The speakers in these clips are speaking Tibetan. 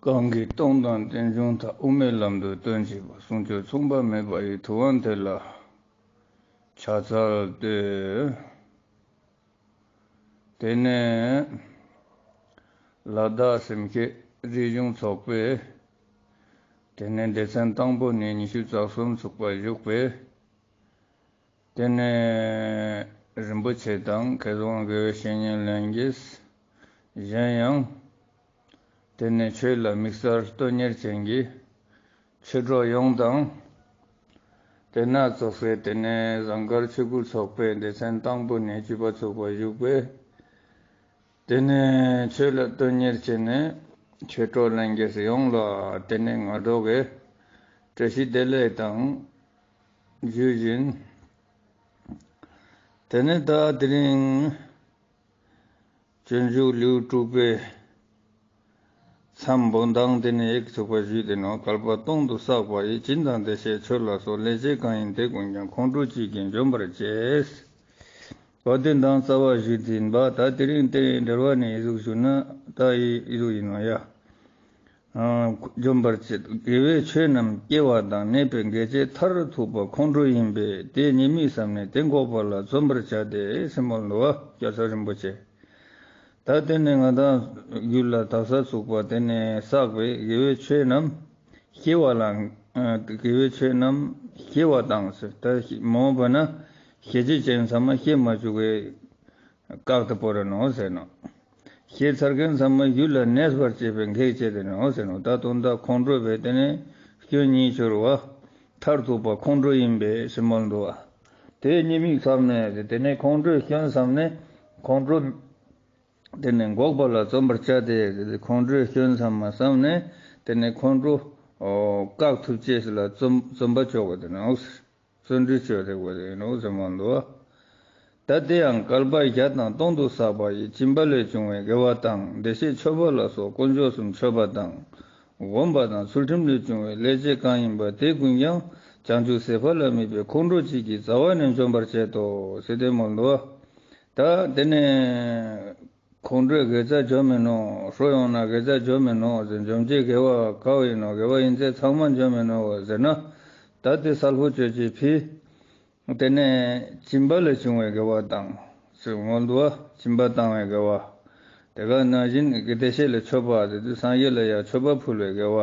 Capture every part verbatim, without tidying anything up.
གང་གིས་སྟོང་དང་རྟེན་འབྱུང་མཐའ། དབུ་མའི་ལམ་དུ་སྟོན་བྱེད་པ། གསུང་ཆོས་མཚུངས་པ་མེད་པ་ཡི། ཐུབ་དབང་དེ་ལ་ཕྱག་འཚལ་བསྟོད། དེ་ནས་ལ་དྭགས་སེམས་བསྐྱེད་རིག་གཞུང་ཚོགས་པའི། དེ་ནས་སྡེ་ཚན་དང་པོ་ནས་ཉི་ཤུ་རྩ་གསུམ་ཚུགས་པར་བཞུགས་པའི། དེ་ནས་རིན་པོ་ཆེ་དང་མཁས་དབང་དགེ་བའི་བཤེས་གཉེན་ལྷན་རྒྱས། གཞན་ཡང་། དེ་ནས་ཆོས་ལ་དམིགས་བསལ་དོན་གཉེར་ཅན་གྱི་ཆོས་གྲོགས་ཡོངས་དང་། དེ་ན་ཚོགས་སའི་དེ་ནས་ཟངས་དཀར་ཆོས་སྐུལ་ཚོགས་པའི་སྡེ་ཚན་དང་པོ་ནས་བཅུ་པ་ཚུགས་པར་བཞུགས་པའི། དེ་ནས་ཆོས་ལ་དོན་གཉེར་བྱས་ནས་ཆོས་གྲོགས་ལྷན་རྒྱས་ཡོངས་ལ་དེ་ནས་ང་རང་གི་བཀྲ་ཤིས་བདེ་ལེགས་དང་ཞུ་བཞིན། དེ་ནས་ད་དེ་རིང་སྤྱོད་འཇུག་ལེའུ་དྲུག་པའི་མཚམས་བོད་མདང་དེ་ནས་ཡིག་ཚུགས་པ་ཞུས་ཏེ་ནོ། བསྐལ་པ་སྟོང་དུ་བསགས་པ་ཡི། སྦྱིན་དང་བདེ་གཤེགས་མཆོད་ལ་སོགས། ལེགས་སྤྱད་གང་ཡིན་དེ་ཀུན་ཀྱང་། ཁོང་ཁྲོ་གཅིག་གིས་འཇོམས་པར་བྱེད། འོ་དེ་མདང་རྩ་བ་ཞུས་ཏེ་ཡིན་པ། ད་དེ་རིང་དེ་འབྲེལ་བ་ནས་ཡི་ཟུག་ཞུ་ན་ད་ཡི་ཡི་ཟུག་ཡིན་ནོ་ཡ། ཨ། འཇོམས་པར་བྱེད། དགེ་བའི་ཆོས་རྣམས་སྐྱེ་བ་དང་། ནད་པའི་འགལ་བྱེད་མཐར་ཐུག་པ་ཁོང་ཁྲོ་ཡིན་པས། དེ་ཉེས་དམིགས་བསམས་ནས་དེ་འགོག་པ་ལ་བརྩོན་པར་བྱ་སྟེ་ཟེར་མོལ་འདུག་བ། སྐྱ་ས་རིན་པོ་ཆེ། ད་དེ་ནས་ང་དང་རྒྱུད་ལ་དག་ས་ཚུགས་པ་དེ་ནས་བསགས་པའི་དགེ་བའི་ཆོས་རྣམས་སྐྱེ་བ་ལ། ཨ། དགེ་བའི་ཆོས་རྣམས་སྐྱེ་བ་དང་ཟེར། ད་མ་འོངས་པ་ན་ཤེས་བྱེད་ཅན་ཚང་མ་སྐྱེ་མ་བཅུག་པའི་བཀག་ཏུ་བོར་རེ་ནོ་ཟེར་ནོ། ཤེས་ཚར་མཁན་ཚང་མ་རྒྱུད་ལ་གནས་པར་བྱེད་པའི་གེགས་བྱེད་དེ་ནོ་ཟེར་ནོ། ད་དོན་དག་ཁོང་ཁྲོ་བས་དེ་ནས་སྐྱོན་གཉིས་འཆོར་བ། མཐར་ཐུག་པ་ཁོང་ཁྲོ་ཡིན་པས་ཟེར་མོལ་འདུག་བ། དེའི་ཉེས་དམིགས་བསམས་ནས་དེ་ནས་ཁོང་ཁྲོའི་སྐྱོན་བསམས་ནས་ཁོང་ཁྲོ་དེ་ནས་འགོག་པ་ལ་བརྩོན་པར་བྱ་སྟེ། ཁོང་ཁྲོའི་སྐྱོན་ཚང་མ་བསམས་ནས་དེ་ནས་ཁོང་ཁྲོ་བཀག་ཐུབ་ཅེས་ལ་བརྩོན་བརྩོན་པ་ཆོག་པ་དེ་ནོ། བརྩོན་འགྲུས་ཆོས་རེ་བ་རེ་ནོ་ཟེར་མོ་འདུག་ད་དེ་ཡང་བསྐལ་པ་བརྒྱ་དང་སྟོང་དུ་བསགས་པ་ཡི། སྦྱིན་པ་ལས་བྱུང་བའི་དགེ་བ་དང་། བདེ་གཤེགས་མཆོད་པ་ལ་སོགས་དཀོན་མཆོག་གསུམ་མཆོད་པ་དང་། སྒོམ་པ་དང་ཚུལ་ཁྲིམས་ལས་བྱུང་བའི། ལེགས་སྤྱད་གང་ཡིན་པ་དེ་ཀུན་ཀྱང་། བྱང་ཆུབ་སེམས་དཔའ་ལ་དམིགས་པའི། ཁོང་ཁྲོ་གཅིག་གིས་རྩ་བ་ནས་འཇོམས་པར་བྱེད་དོ་ཟེར་དེ་མོ་འདུག་ད་དེ་ནས། ཁོང་ཁྲོས་དགེ་རྩ་འཇོམས་མིན་ནོ། ཧྲོ་ཡོང་ན་དགེ་རྩ་འཇོམས་མིན་ནོ་ཟེར། འཇོམས་བྱེད་དགེ་བ་ག་བ་ཡིན་ནོ། དགེ་བ་ཡིན་ཚད་ཚང་མ་འཇོམས་མིན་ནོ་ཟེར་ན། ད་དེ་གསལ་པོ་བཅོས་ཀྱི་ཕི། དེ་ནས་སྦྱིན་པ་ལས་བྱུང་བའི་དགེ་བ་དང་ཟེར་མོ་འདུག་བ། སྦྱིན་པ་བཏང་བའི་དགེ་བ། དེ་ག་ནང་བཞིན་གྱི་བདེ་གཤེགས་ལ་མཆོད་པ་ཟེར་དུས་སངས་རྒྱས་ལ་ཡང་མཆོད་པ་ཕུལ་བའི་དགེ་བ།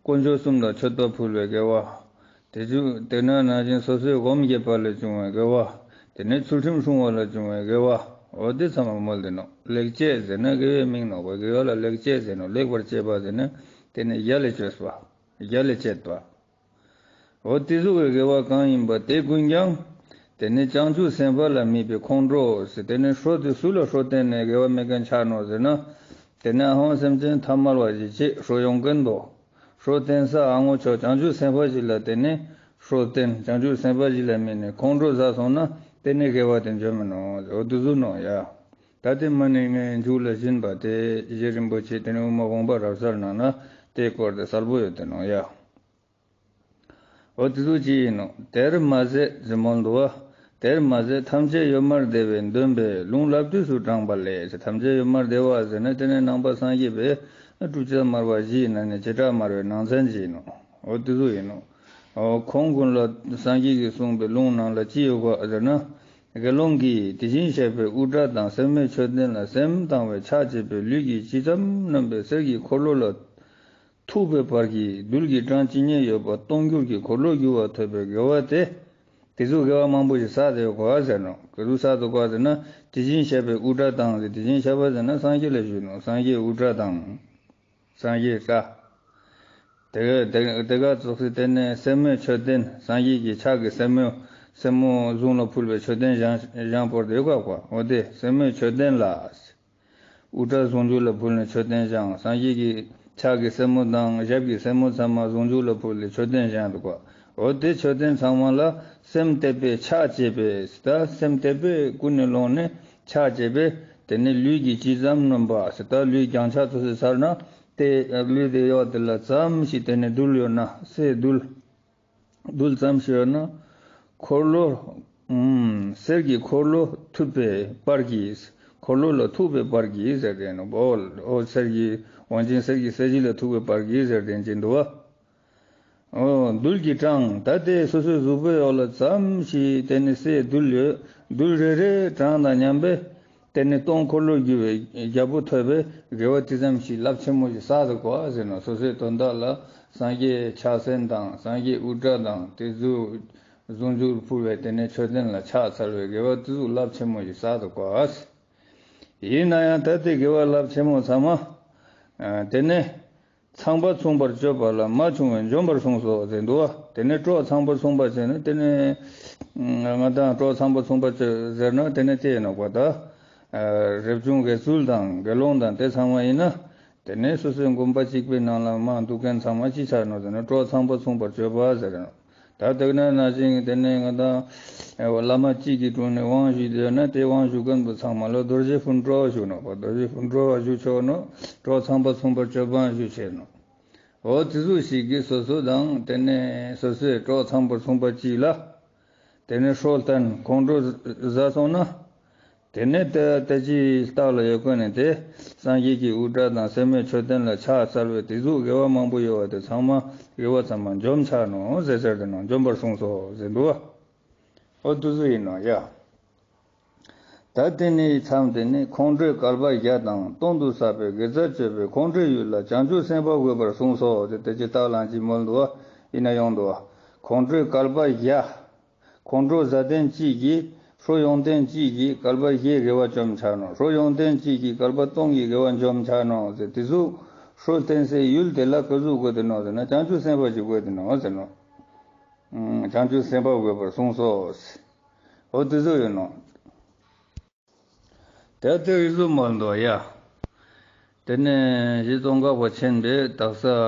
དཀོན་མཆོག་གསུམ་ལ་མཆོད་པ་ཕུལ་བའི་དགེ་བ། དེ་ཚོ་དེ་ན་ནང་བཞིན་སོ་སོའི་སྒོམ་རྒྱས་པ་ལས་བྱུང་བའི་དགེ་བ། དེ་ནས་ཚུལ་ཁྲིམས་སྲུང་བ་ལས་བྱུང་བའི་དགེ་བ། འོ་དེ་ཚང་མ་མོལ་དེ་ནོ། ལེགས་སྤྱད་ཟེར་ན་དགེ་བའི་མིང་ནོ། དགེ་བ་ལ་ལེགས་སྤྱད་ཟེར་ནོ། ལེགས་པར་སྤྱད་པ་ཟེར་ན་དེ་ནས་གཞལ་ལ་བཅོས་པ། གཞལ་ལ་བཅད་པ། འོ་དེ་ཚོ་གི་དགེ་བ་གང་ཡིན་པ་དེ་ཀུན་ཀྱང་། དེ་ནི་བྱང་ཆུབ་སེམས་དཔའ་ལ་དམིགས་པའི་ཁོང་ཁྲོ་ཟེར། དེ་ནི་ཧྲོ་དེ་སུ་ལ་ཧྲོ་བསྟན་ནས་དགེ་བ་མེད་མཁན་ཆགས་ནོ་ཟེར་ན། དེ་ནི་ཨ་ཧོང་སེམས་ཅན་ཐ་མལ་བ་ཞིག་ཅེས་ཧྲོ་ཡོང་གིན་འདུག་ཧྲོ་བསྟན་ས་ཨ་ངོ་ཆོག་བྱང་ཆུབ་སེམས་དཔའ་ཞིག་ལ་དེ་ནི་ཧྲོ་བསྟན། བྱང་ཆུབ་སེམས་དཔའ་ཞིག་ལ་དམིགས་ནས་ཁོང་ཁྲོ་ཟ་སོང་ན་དེ་ནི་དགེ་བ་དེ་འཇོམས་མིན་ནོ། འོ་དེ་ཚོ་ནོ་ཡ། ད་དེ་མ་ནི་ངས་མཇུག་ལ་བཞིན་པ་དེ་རྗེ་རིན་པོ་ཆེ་དེ་ནི་དབུ་མ་དགོངས་པ་རབ་གསལ་ནང་ན་དེའི་སྐོར་དེ་གསལ་པོ་ཡོད་དེ་ནོ་ཡ། འོ་དེ་ཚོ་ཅི་ཡིན་ནོ། དེར་མ་ཟད་ཟེར་མོ་འདུག་བ། དེར་མ་ཟད་ཐམས་ཅད་ཡོད་མར་བདེ་བའི་འདུན་པས་ལུང་བསླབ་དུས་སུ་དྲངས་པ་ལས། ཐམས་ཅད་ཡོད་མར་བདེ་བ་ཟེར་ན་དེ་ནི་ནང་པ་སངས་རྒྱས་པའི་བསྲུབ་བྱ་དམར་བ་བཞིའི་ནང་ནས་བྱེ་བྲག་དམར་བའི་ནང་ཚན་ཅི་ཡིན་ནོ། འོ་དེ་ཚོ་ཡིན་ནོ། འོ་ཁོང་ཀུན་ལ་སངས་རྒྱས་ཀྱིས་གསུངས་པའི་ལུང་ནང་ལ་ཅི་ཡོད་ག་ཟེར་ན། དགེ་སློང་གིས་དེ་བཞིན་གཤེགས་པའི་དབུ་སྐྲ་དང་སེན་མོའི་མཆོད་རྟེན་ལ་སེམས་བཏང་བས་ཕྱག་བྱས་པས་ལུས་ཀྱི་ལྕེ་ཙམ་སྣོམ་པས་གསེར་གྱི་འཁོར་ལོ་ལ་ཐུག་པའི་བར་གྱི་རྡུལ་གྱི་གྲངས་ཇི་སྙེད་ཡོད་པ་སྟོང་འགྱུར་གྱི་འཁོར་ལོས་སྒྱུར་བ་ཐོབ་པའི་དགེ་བ་སྟེ། དེ་ཚོ་དགེ་བ་མང་པོ་ཞིག་བསགས་ཏེ་ཡོད་གོ་ཟེར་ནོ། ག་ཚོད་བསགས་ཏེ་གོ་ཟེར་ན། དེ་བཞིན་གཤེགས་པའི་དབུ་སྐྲ་དང་ཟེར། དེ་བཞིན་གཤེགས་པ་ཟེར་ན་སངས་རྒྱས་ལ་ཞུས་ནོ། སངས་རྒྱས་དབུ་སྐྲ་དང་། སངས་རྒྱས་སྐྲ། དེ་དེ་དེ་ག་ཙོགས་སེ་དེ་ནས་སེན་མོའི་མཆོད་རྟེན། སངས་རྒྱས་ཀྱི་ཕྱག་གི་སེན་མོ། སེན་མོ་གཟུངས་ལ་ཕུལ་བའི་མཆོད་རྟེན་བཞེངས་བཞེངས་པོར་དེ་ག་གོ། འོ་དེ་སེན་མོའི་མཆོད་རྟེན་ལ། དབུ་སྐྲ་ཟུང་འཇུག་ལ་ཕུལ་ནས་མཆོད་རྟེན་བཞེངས། སངས་རྒྱས་ཀྱི་ཕྱག་གི་སེན་མོ་དང་ཞབས་ཀྱི་སེན་མོ་ཚང་མ་ཟུང་འཇུག་ལ་ཕུལ་ནས་མཆོད་རྟེན་བཞེངས་འདུག་གོ། འོ་དེ་མཆོད་རྟེན་ཚང་མ་ལ་སེམས་གཏད་པས་ཕྱག་བྱས་པས། ད་སེམས་གཏད་པས་ཀུན་ནས་བསླངས་ནས་ཕྱག་བྱས་པས། དེ་ནས་ལུས་ཀྱི་ལྕེ་ཙམ་སྣོམ་པ་ཟེར། ད་ལུས་རྒྱང་ཆ་ཙོགས་སེ་ཚར་ན་དེ་ལུས་དེ་ཡོད་དེ་ལ་ཙམ་ཞིག་དེ་ནས་རྡུལ་ཡོད་ན་གསེར་རྡུལ། རྡུལ་ཙམ་ཞིག་ཡོད་ན། འཁོར་ལོ། ཨུམ། གསེར་གྱི་འཁོར་ལོ་ཐུབ་པའི་པར་གྱིས། འཁོར་ལོ་ལ་ཐུག་པའི་བར་གྱིས་ཟེར་དེ་ནོ། འོ་འོ་གསེར་གྱི་དབང་ཆེན་གསེར་གྱི་ས་གཞི་ལ་ཐུག་པའི་བར་གྱིས་ཟེར་དེ་ཅི་འདུག་བ། འོ་རྡུལ་གྱིས་དྲངས། ད་དེ་སོ་སོའི་གཟུགས་པོའི་འོག་ལ་ཙམ་ཞིག་དེ་ནི་སའི་རྡུལ་ཡོད། རྡུལ་རེ་རེ་གྲངས་དང་མཉམ་པས་དེ་ནི་སྟོང་འཁོར་ལོས་སྒྱུར་བའི་རྒྱལ་པོ་ཐོབ་པའི་དགེ་བ་ཅི་ཙམ་ཞིག་རླབས་ཆེན་མོ་ཞིག་བསགས་འདུག་གོ་ཟེར་ནོ། སོ་སོའི་དོན་དག་ལ་སངས་རྒྱས་ཕྱག་སེན་དང་སངས་རྒྱས་དབུ་སྐྲ་དང་དེ་ཚོ་ཟུང་འཇུག་ཕུལ་བའི་དེ་ནས་མཆོད་རྟེན་ལ་ཕྱག་འཚལ་བའི་དགེ་བ་དེ་ཚོ་རླབས་ཆེན་མོ་ཞིག་བསགས་འདུག་གོ། ཡིན་ན་ཡང་ད་ལྟའི་དགེ་བ་རླབས་ཆེན་མོ་ཚང་མ་དེ་ནས་ཚངས་པ་མཚུངས་པར་སྤྱོད་པ་ལ་མ་བྱུང་བས་འཇོམས་པར་གསུངས་སོ་ཟེར་འདུག་བ། དེ་ནས་གྲོགས་ཚངས་པར་མཚུངས་པར་བྱས་ན་དེ་ནས་ང་དང་གྲོགས་ཚངས་པར་མཚུངས་པར་སྤྱོད་ཟེར་ན་དེ་ནས་དེ་ཡིན་ནོ་གོ། ད་རབ་བྱུང་དགེ་ཚུལ་དང་དགེ་སློང་དང་དེ་ཚང་མ་ཡིན་ན། དེ་ནས་སོ་སོའི་དགོན་པ་གཅིག་པའི་ནང་ལ་མར་འདུག་མཁན་ཚང་མ་ཅི་ཆགས་ནོ་ཟེར་ན་གྲོགས་ཚངས་པ་མཚུངས་པར་སྤྱོད་པ་ཟེར་ནོ། ད་དེ་ན་ན་ཅིང་དེ་ནས་ང་དང་བླ་མ་གཅིག་གི་དྲུང་ནས་དབང་ཞུས་ཡོད་ན་དེ་དབང་ཞུ་མཁན་པོ་ཚང་མ་ལ་རྡོ་རྗེ་སྤུན་གྲོགས་ཞུ་ནོ། རྡོ་རྗེ་སྤུན་གྲོགས་ཞུ་ཆོག་ནོ། གྲོགས་ཚངས་པ་མཚུངས་པར་སྤྱོད་པའང་ཞུ་ཆེ་ནོ། འོ་དེ་ཚོ་ཞིག་གིས་སོ་སོ་དང་དེ་ནས་སོ་སོའི་གྲོགས་ཚངས་པ་མཚུངས་པ་གཅིག་ལ། དེ་ནས་ཧྲོ་ལྟན་ཁོང་ཁྲོ་ཟ་སོང་ན། དེ་ནས་ད་ལྟ་ཅིའི་རྟགས་ལ་ཡོད་མཁན་ནི་དེ་སངས་རྒྱས་ཀྱི་དབུ་སྐྲ་དང་སེན་མོའི་མཆོད་རྟེན་ལ་ཕྱག་འཚལ་བའི་དེ་ཟུག་དགེ་བ་མང་པོ་ཡོད་པ་དེ་ཚང་མ་དགེ་བ་ཚང་མ་འཇོམས་ཆགས་ནོ་ཟེར་ཟེར་དེ་ནོ། འཇོམས་པར་གསུངས་སོ་ཟེར་འདུག་བ། འོ་དེ་ཟུག་ཡིན་ནོ་ཡ། ད་དེ་ནས་མཚམས་དེ་ནས་ཁོང་ཁྲོས་བསྐལ་པ་བརྒྱ་དང་སྟོང་དུ་བསགས་པའི་དགེ་རྩ་སྤྱོད་པའི་ཁོང་ཁྲོའི་ཡུལ་ལ་བྱང་ཆུབ་སེམས་དཔའ་དགོད་པར་གསུངས་སོ་ཟེར་དེ་ཅི་རྟགས་ལ་ཅི་མོལ་འདུག་བ། ཡིན་ན་ཡོང་འདུག་བ། ཁོང་ཁྲོས་བསྐལ་པ་བརྒྱ། ཁོང་ཁྲོ་ཟ་དོན་གཅིག་གིས་ཧྲོ་ཡོང་དོན་གཅིག་གིས་བསྐལ་པ་བཞིའི་དགེ་བ་འཇོམས་ཆགས་ནོ། ཧྲོ་ཡོང་དོན་གཅིག་གིས་བསྐལ་པ་སྟོང་གི་དགེ་བ་འཇོམས་ཆགས་ནོ་ཟེར་དེ་ཚོ་ཧྲོ་བསྟན་སའི་ཡུལ་དེ་ལ་ག་ཟུག་དགོས་དེ་ནོ་ཟེར་ན་བྱང་ཆུབ་སེམས་དཔའ་ཞིག་དགོས་དེ་ནོ་ཟེར་ནོ། ཨང་། བྱང་ཆུབ་སེམས་དཔའ་དགོད་པར་གསུངས་སོ་ཟེར། འོ་དེ་ཚོ་ཡོད་ནོ། དེ་ལྟར་ཨི་ཟུག་མོལ་འདུག་ཡ། དེ་ནས་གཞི་ཙོང་ཁ་པ་ཆེན་པོས་དག་ས་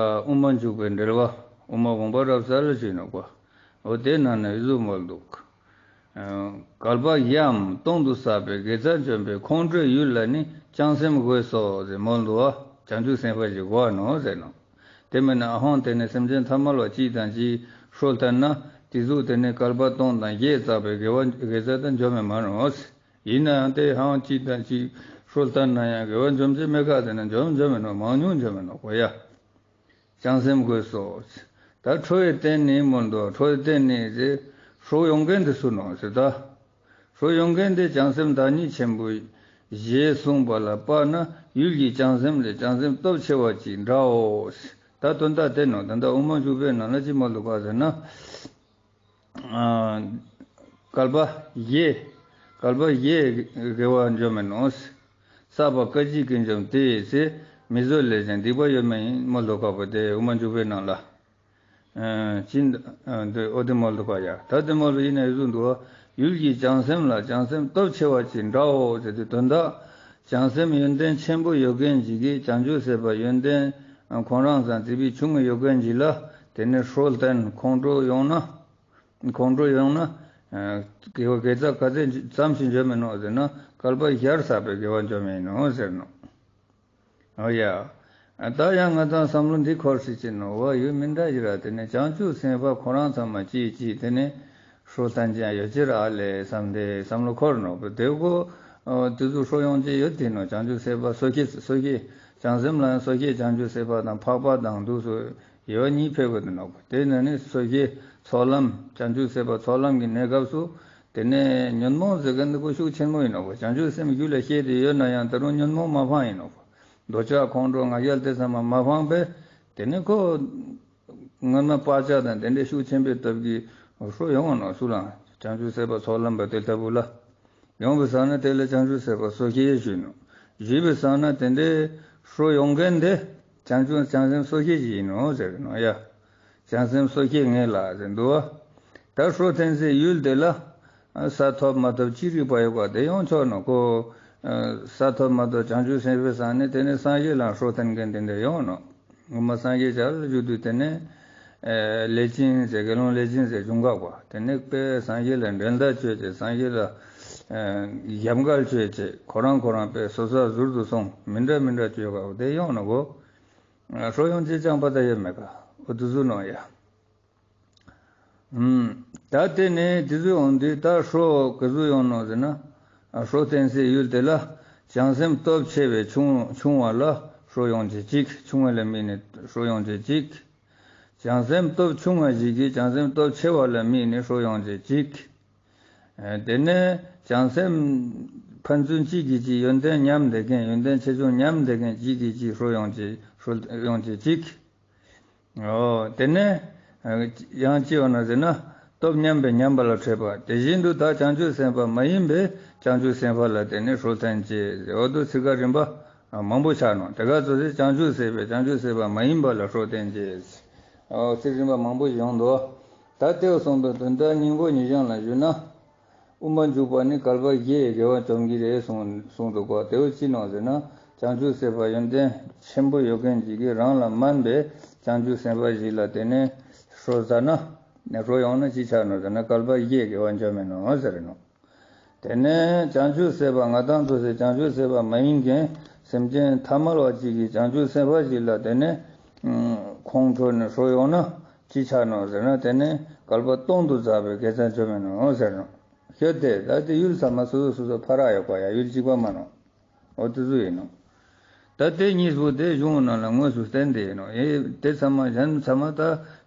དབུ་མ་འཇུག་པའི་འགྲེལ་བ་དབུ་མ་དགོངས་པ་རབ་གསལ་ཞུས་ནོ་གོ། འོ་དེ་ནང་ནས་ཨི་ཟུག་མོལ་འདུག། ཨ། བསྐལ་པ་བཞིའམ་སྟོང་དུ་བསགས་པའི་དགེ་རྩ་འཇོམས་པའི་ཁོང་ཁྲོའི་ཡུལ་ལ་ནི་བྱང་སེམས་དགོས་སོ་ཟེར་མོལ་འདུག་བ། བྱང་ཆུབ་སེམས་དཔའ་ཞིག་དགོས་ནོ་ཟེར་ནོ། དེ་མིན་ན་ཨ་ཧོང་དེ་ནས་སེམས་ཅན་ཐ་མལ་བ་གཅིག་དང་གཅིག་ཧྲོ་ལྟར་ན་དེ་ཟུག་དེ་ནས་བསྐལ་པ་སྟོང་དང་བརྒྱད་བསགས་པའི་དགེ་བ་དགེ་རྩ་དང་འཇོམས་མེད་མ་རུང་། ཡིན་ནའང་དེ་ཧང་གཅིག་དང་གཅིག་ཧྲོ་ལྟར་ན་ཡང་དགེ་བ་འཇོམས་བྱེད་མེད་ཀ་དེ་ན་འཇོམས་འཇོམས་མེད་ནོ། མང་ཉུང་འཇོམས་མེད་ནོ་གོ་ཡ། བྱང་སེམས་དགོས་སོ། ད་ཁྲོ་བའི་རྟེན་ནི་མོལ་འདུག། ཁྲོ་བའི་རྟེན་ནི་ཟེར་ཧྲོ་ཡོང་མཁན་དེ་སུ་ནོ་ཟེར་ད། ཧྲོ་ཡོང་མཁན་དེ་བྱང་སེམས་བདག་ཉིད་ཆེན་པོ་ཞེས་གསུངས་པ་ལ་དཔག་ན་ཡུལ་གྱི་བྱང་སེམས་ལས་བྱང་སེམས་སྟོབས་ཆེ་བ་ཅིག་འདྲའོ། ད་དོན་དག་དེ་ནོ། ད་ལྟ་དབུ་མ་འཇུག་པའི་ནང་ལ་ཅི་མོལ་འདུག་ག་ཟེར་ན། ཨ། བསྐལ་པ་བཞི། བསྐལ་པ་བཞི་དགེ་བ་འཇོམས་མེད་ནོ། བསགས་པ་སྐད་ཅིག་གིས་འཇོམས་ཏེ་ཟེར་མི་བཟོད་ལས་ཀྱང་སྡིག་པ་ཡོད་མེད་ཡིན་མོལ་འདུག་ག་པོ་དེ་དབུ་མ་འཇུག་པའི་ནང་ལ། ཨ། ཅི་འདི་འོ་དེ་མོལ་འདུག་ག་ཡ། ད་དེ་མོལ་བ་ཡིན་ན་ཡོད་འདུག་བ། ཡུལ་གྱི་བྱང་སེམས་ལ་བྱང་སེམས་སྟོབས་ཆེ་བ་ཅིག་འདྲའོ་ཟེར་དུས་དོན་དག་བྱང་སེམས་ཡོན་ཏན་ཆེན་པོ་ཡོད་མཁན་ཞིག་གིས་བྱང་ཆུབ་སེམས་དཔའ་ཡོན་ཏན་ཁོང་རང་ཙམ་བརྩེགས་པའི་ཆུང་ངུ་ཡོད་མཁན་ཞིག་ལ་དེ་ནས་ཧྲོ་ལྟར་ཁོང་ཁྲོ་ཡོང་ན། ཁོང་ཁྲོ་ཡོང་ན། ཨ། དགེ་བ་དགེ་རྩ་ག་ཚད་ཙམ་ཞིག་འཇོམས་མེད་ནོ་ཟེར་ན་བསྐལ་པ་བཞིར་བསགས་པའི་དགེ་བ་འཇོམས་མེད་ནོ་ཟེར་ནོ། འོ་ཡ། ད་ཡང་ང་དང་བསམ་བློ་འདི་འཁོར་སྲིད་ཅེ་ནོ་བ་ཡོད་མི་འདྲ་ཞིག་ར། དེ་ནས་བྱང་ཆུབ་སེམས་དཔའ་ཁོ་རང་ཚང་མ་ཅིའི་ཅིའི་དེ་ནས་ཧྲོ་ལྟར་ཅན་ཡོད་ཅེ་ར་ཨ་ལས་བསམ་སྟེ་བསམ་བློ་འཁོར་ནོ་བ། དེ་གོ་དེ་ཚོ་ཧྲོ་ཡོང་ཅེ་ཡོད་དེ་ནོ། བྱང་ཆུབ་སེམས་དཔའ་སོ་སྐྱེ་སོ་སྐྱེ་བྱང་སེམས་ལ་སོ་སྐྱེ་བྱང་ཆུབ་སེམས་དཔའ་དང་འཕགས་པ་དང་འདུག་སོ། དབྱེ་བ་གཉིས་ཕེབས་དགོས་དེ་ནོ། དེ་ནང་ནས་སོ་སྐྱེ་ཚོགས་ལམ་བྱང་ཆུབ་སེམས་དཔའ་ཚོགས་ལམ་གྱི་གནས་སྐབས་སུ་དེ་ནས་ཉོན་མོངས་ཟེར་མཁན་འདི་ཁོ་ཤུགས་ཆེན་མོ་ཡིན་ནོ། བྱང་ཆུབ་སེམས་རྒྱུད་ལ་སྐྱེས་ཏེ་ཡོད་ན་ཡང་ད་རུང་ཉོན་མོངས་མ་སྤངས་ཡིན་ནོ། འདོད་ཆགས་ཁོང་ཁྲོ་ང་རྒྱལ་དེ་ཚང་མ་མ་སྤངས་པས་དེ་ནས་ཁོ་སྔོན་མ་བག་ཆགས་དང་དེ་འདྲའི་ཤུགས་ཆེན་པོའི་སྟོབས་ཀྱིས་ཧྲོ་ཡོང་བ་ནོ། སུ་ལའང་བྱང་ཆུབ་སེམས་དཔའ་ཚོགས་ལམ་པ་དེ་ལྟ་བུ་ལ། ཡོང་བའི་སང་ན་དེ་ལ་བྱང་ཆུབ་སེམས་དཔའ་སོ་སྐྱེ་ཞུས་ནོ། ཞུས་པའི་སང་ན་དེ་འདྲའི་ཧྲོ་ཡོང་མཁན་དེ་བྱང་ཆུབ་བྱང་སེམས་སོ་སྐྱེ་ཞིག་ཡིན་ནོ་ཟེར་གི་ནོ་ཡ། བྱང་སེམས་སོ་སྐྱེ་ངེས་ལ་ཟེར་འདུག་བ། ད་ཧྲོ་འཐེན་སའི་ཡུལ་དེ་ལ་ས་ཐོབ་མ་ཐོབ་ཅི་རིགས་པ་ཡོད་པ་དེ་ཡོང་ཆོག་ནོ་གོ། ས་ཐོབ་མ་ཐོབ་བྱང་ཆུབ་སེམས་དཔའི་སང་ནས་དེ་ནས་སངས་རྒྱས་ལ་ཧྲོ་འཐེན་མཁན་དེ་འདྲ་ཡོང་ནོ། ངོ་མ་སངས་རྒྱས་ཆ་ལ་བཞུགས་དུས་དེ་ནས། ཨེ། ལས་ཅན་ཟེར་དགེ་སློང་ལས་ཅན་ཟེར་འབྱུང་འགག་པ་དེ་ནས་དཔེ་སངས་རྒྱས་ལ་འགྲན་ཟླ་བྱས་བྱས་སངས་རྒྱས་ལ། ཨེ། ཞབས་འགལ་བྱས་བྱས་ཁོ་རང་ཁོ་རང་དཔེ་སོ་སོ་ཟུར་དུ་སོང་མི་འདྲ་མི་འདྲ་བྱས་ག་དེ་ཡོང་ནོ་གོ། ཨ། ཧྲོ་ཡོང་ཅེས་ཅང་པ་ད་ཡོད་མེད་ག་འོ་དུ་ཟུ་ནོ་ཡ། ཨུམ། ད་དེ་ནས་དེ་ཚོའི་འོང་དུས་ད་ཧྲོ་ག་ཚོད་ཡོང་ནོ་ཟེར་ན། ཨ། ཧྲོ་འཐེན་སའི་ཡུལ་དེ་ལ་ བྱང་སེམས་སྟོབས་ཆེ་བས་ཆུང་ཆུང་བ་ལ་ཧྲོ་ཡོང་བྱེད་ཅིག་ཆུང་བ་ལ་དམིགས་ནས་ཧྲོ་ཡོང་བྱེད་ཅིག་བྱང་སེམས་སྟོབས་ཆུང་བ་ཞིག་གིས་བྱང་སེམས་སྟོབས་ཆེ་བ་ལ་དམིགས་ནས་ཧྲོ་ཡོང་བྱེད་ཅིག་དེ་ནས་བྱང་སེམས་ཕན་ཚུན་གཅིག་གིས་གཅིག་ཡོན་ཏན་མཉམ་བསྡད་མཁན་ཡོན་ཏན་ཆེ་ཆུང་མཉམ་བསྡད་མཁན་གཅིག་གིས་གཅིག་ཧྲོ་ཡོང་བྱེད་ཧྲོ་ཡོང་བྱེད་ཅིག་ཨོ། དེ་ནས་ཡང་ཅི་ཡོང་ན་ཟེར་ན། སྟོབས་མཉམ་པས་མཉམ་པ་ལ་འཕྲད་པ་དེ་བཞིན་དུ་ད་བྱང་ཆུབ་སེམས་དཔའ་མ་ཡིན་པས་བྱང་ཆུབ་སེམས་དཔའ་ལ་དེ་ནས་ཧྲོ་བསྟན་ཅེས་ཟེར། འོ་དུ་ཚིག་ཀ་རིམ་པ་མང་པོ་ཆགས་ནོ། དེ་ག་ཚོད་ཟེར་བྱང་ཆུབ་སེམས་དཔའི་བྱང་ཆུབ་སེམས་དཔའ་མ་ཡིན་པ་ལ་ཧྲོ་བསྟན་ཅེས། ཨོ་ཚིག་རིམ་པ་མང་པོ་ཡོང་དོ། ད་དེའུ་གསུངས་པའི་དོན་དག་སྙིང་པོ་ཉིད་བྱང་ལ་ཞུས་ན། དབུ་མ་འཇུག་པ་ནི་བསྐལ་པ་བརྒྱའི་དགེ་བ་འཇོམས་ཀྱི་རེད་གསུངས་གསུངས་འདུག་གོ། དེའུ་ཅི་ནོ་ཟེར་ན། བྱང་ཆུབ་སེམས་དཔའ་ཡོན་ཏན་ཆེན་པོ་ཡོད་མཁན་ཅིག་གིས་རང་ལ་དམན་པའི་བྱང་ཆུབ་སེམས་དཔའ་ཞིག་ལ་དེ་ནས་ཧྲོ་ཟ་ན། ནས་ཧྲོ་ཡོང་ན་ཅི་ཆགས་ནོ་ཟེར་ན་བསྐལ་པ་བརྒྱའི་དགེ་བ་འཇོམས་མེད་ནོ་ཟེར་ནོ། དེ་ནས་བྱང་ཆུབ་སེམས་དཔའ་ང་དང་ཚོ་སེ་བྱང་ཆུབ་སེམས་དཔའ་མ་ཡིན་མཁན་སེམས་ཅན་ཐ་མལ་བ་ཅིག་གིས་བྱང་ཆུབ་སེམས་དཔའ་ཞིག་ལ་དེ་ནས་ཁོང་ཁྲོ་ནས་ཧྲོ་ཡོང་ན་ཅི་ཆགས་ནོ་ཟེར་ན། དེ་ནས་བསྐལ་པ་སྟོང་དུ་འཛག་པའི་དགེ་རྩ་འཇོམས་མེད་ནོ་ཟེར་ནོ། ཤོད་དེ་ད་དེ་ཡུལ་ཚང་མ་སོ་སོ་སོ་སོ་ཕ་རག་ཡོད་པ་ཡ། ཡུལ་གཅིག་པ་མ་ནོ། འོ་དེ་ཚོ་ཡིན་ནོ། ད་དེ་གཉིས་པོ་དེ་གཞུང་ནང་ལ་དངོས་སུ་བསྟན་ཏེ་ཡིན་ནོ། ཨེ་དེ་ཚང་མ་གཞན་ཚང་མ་ད་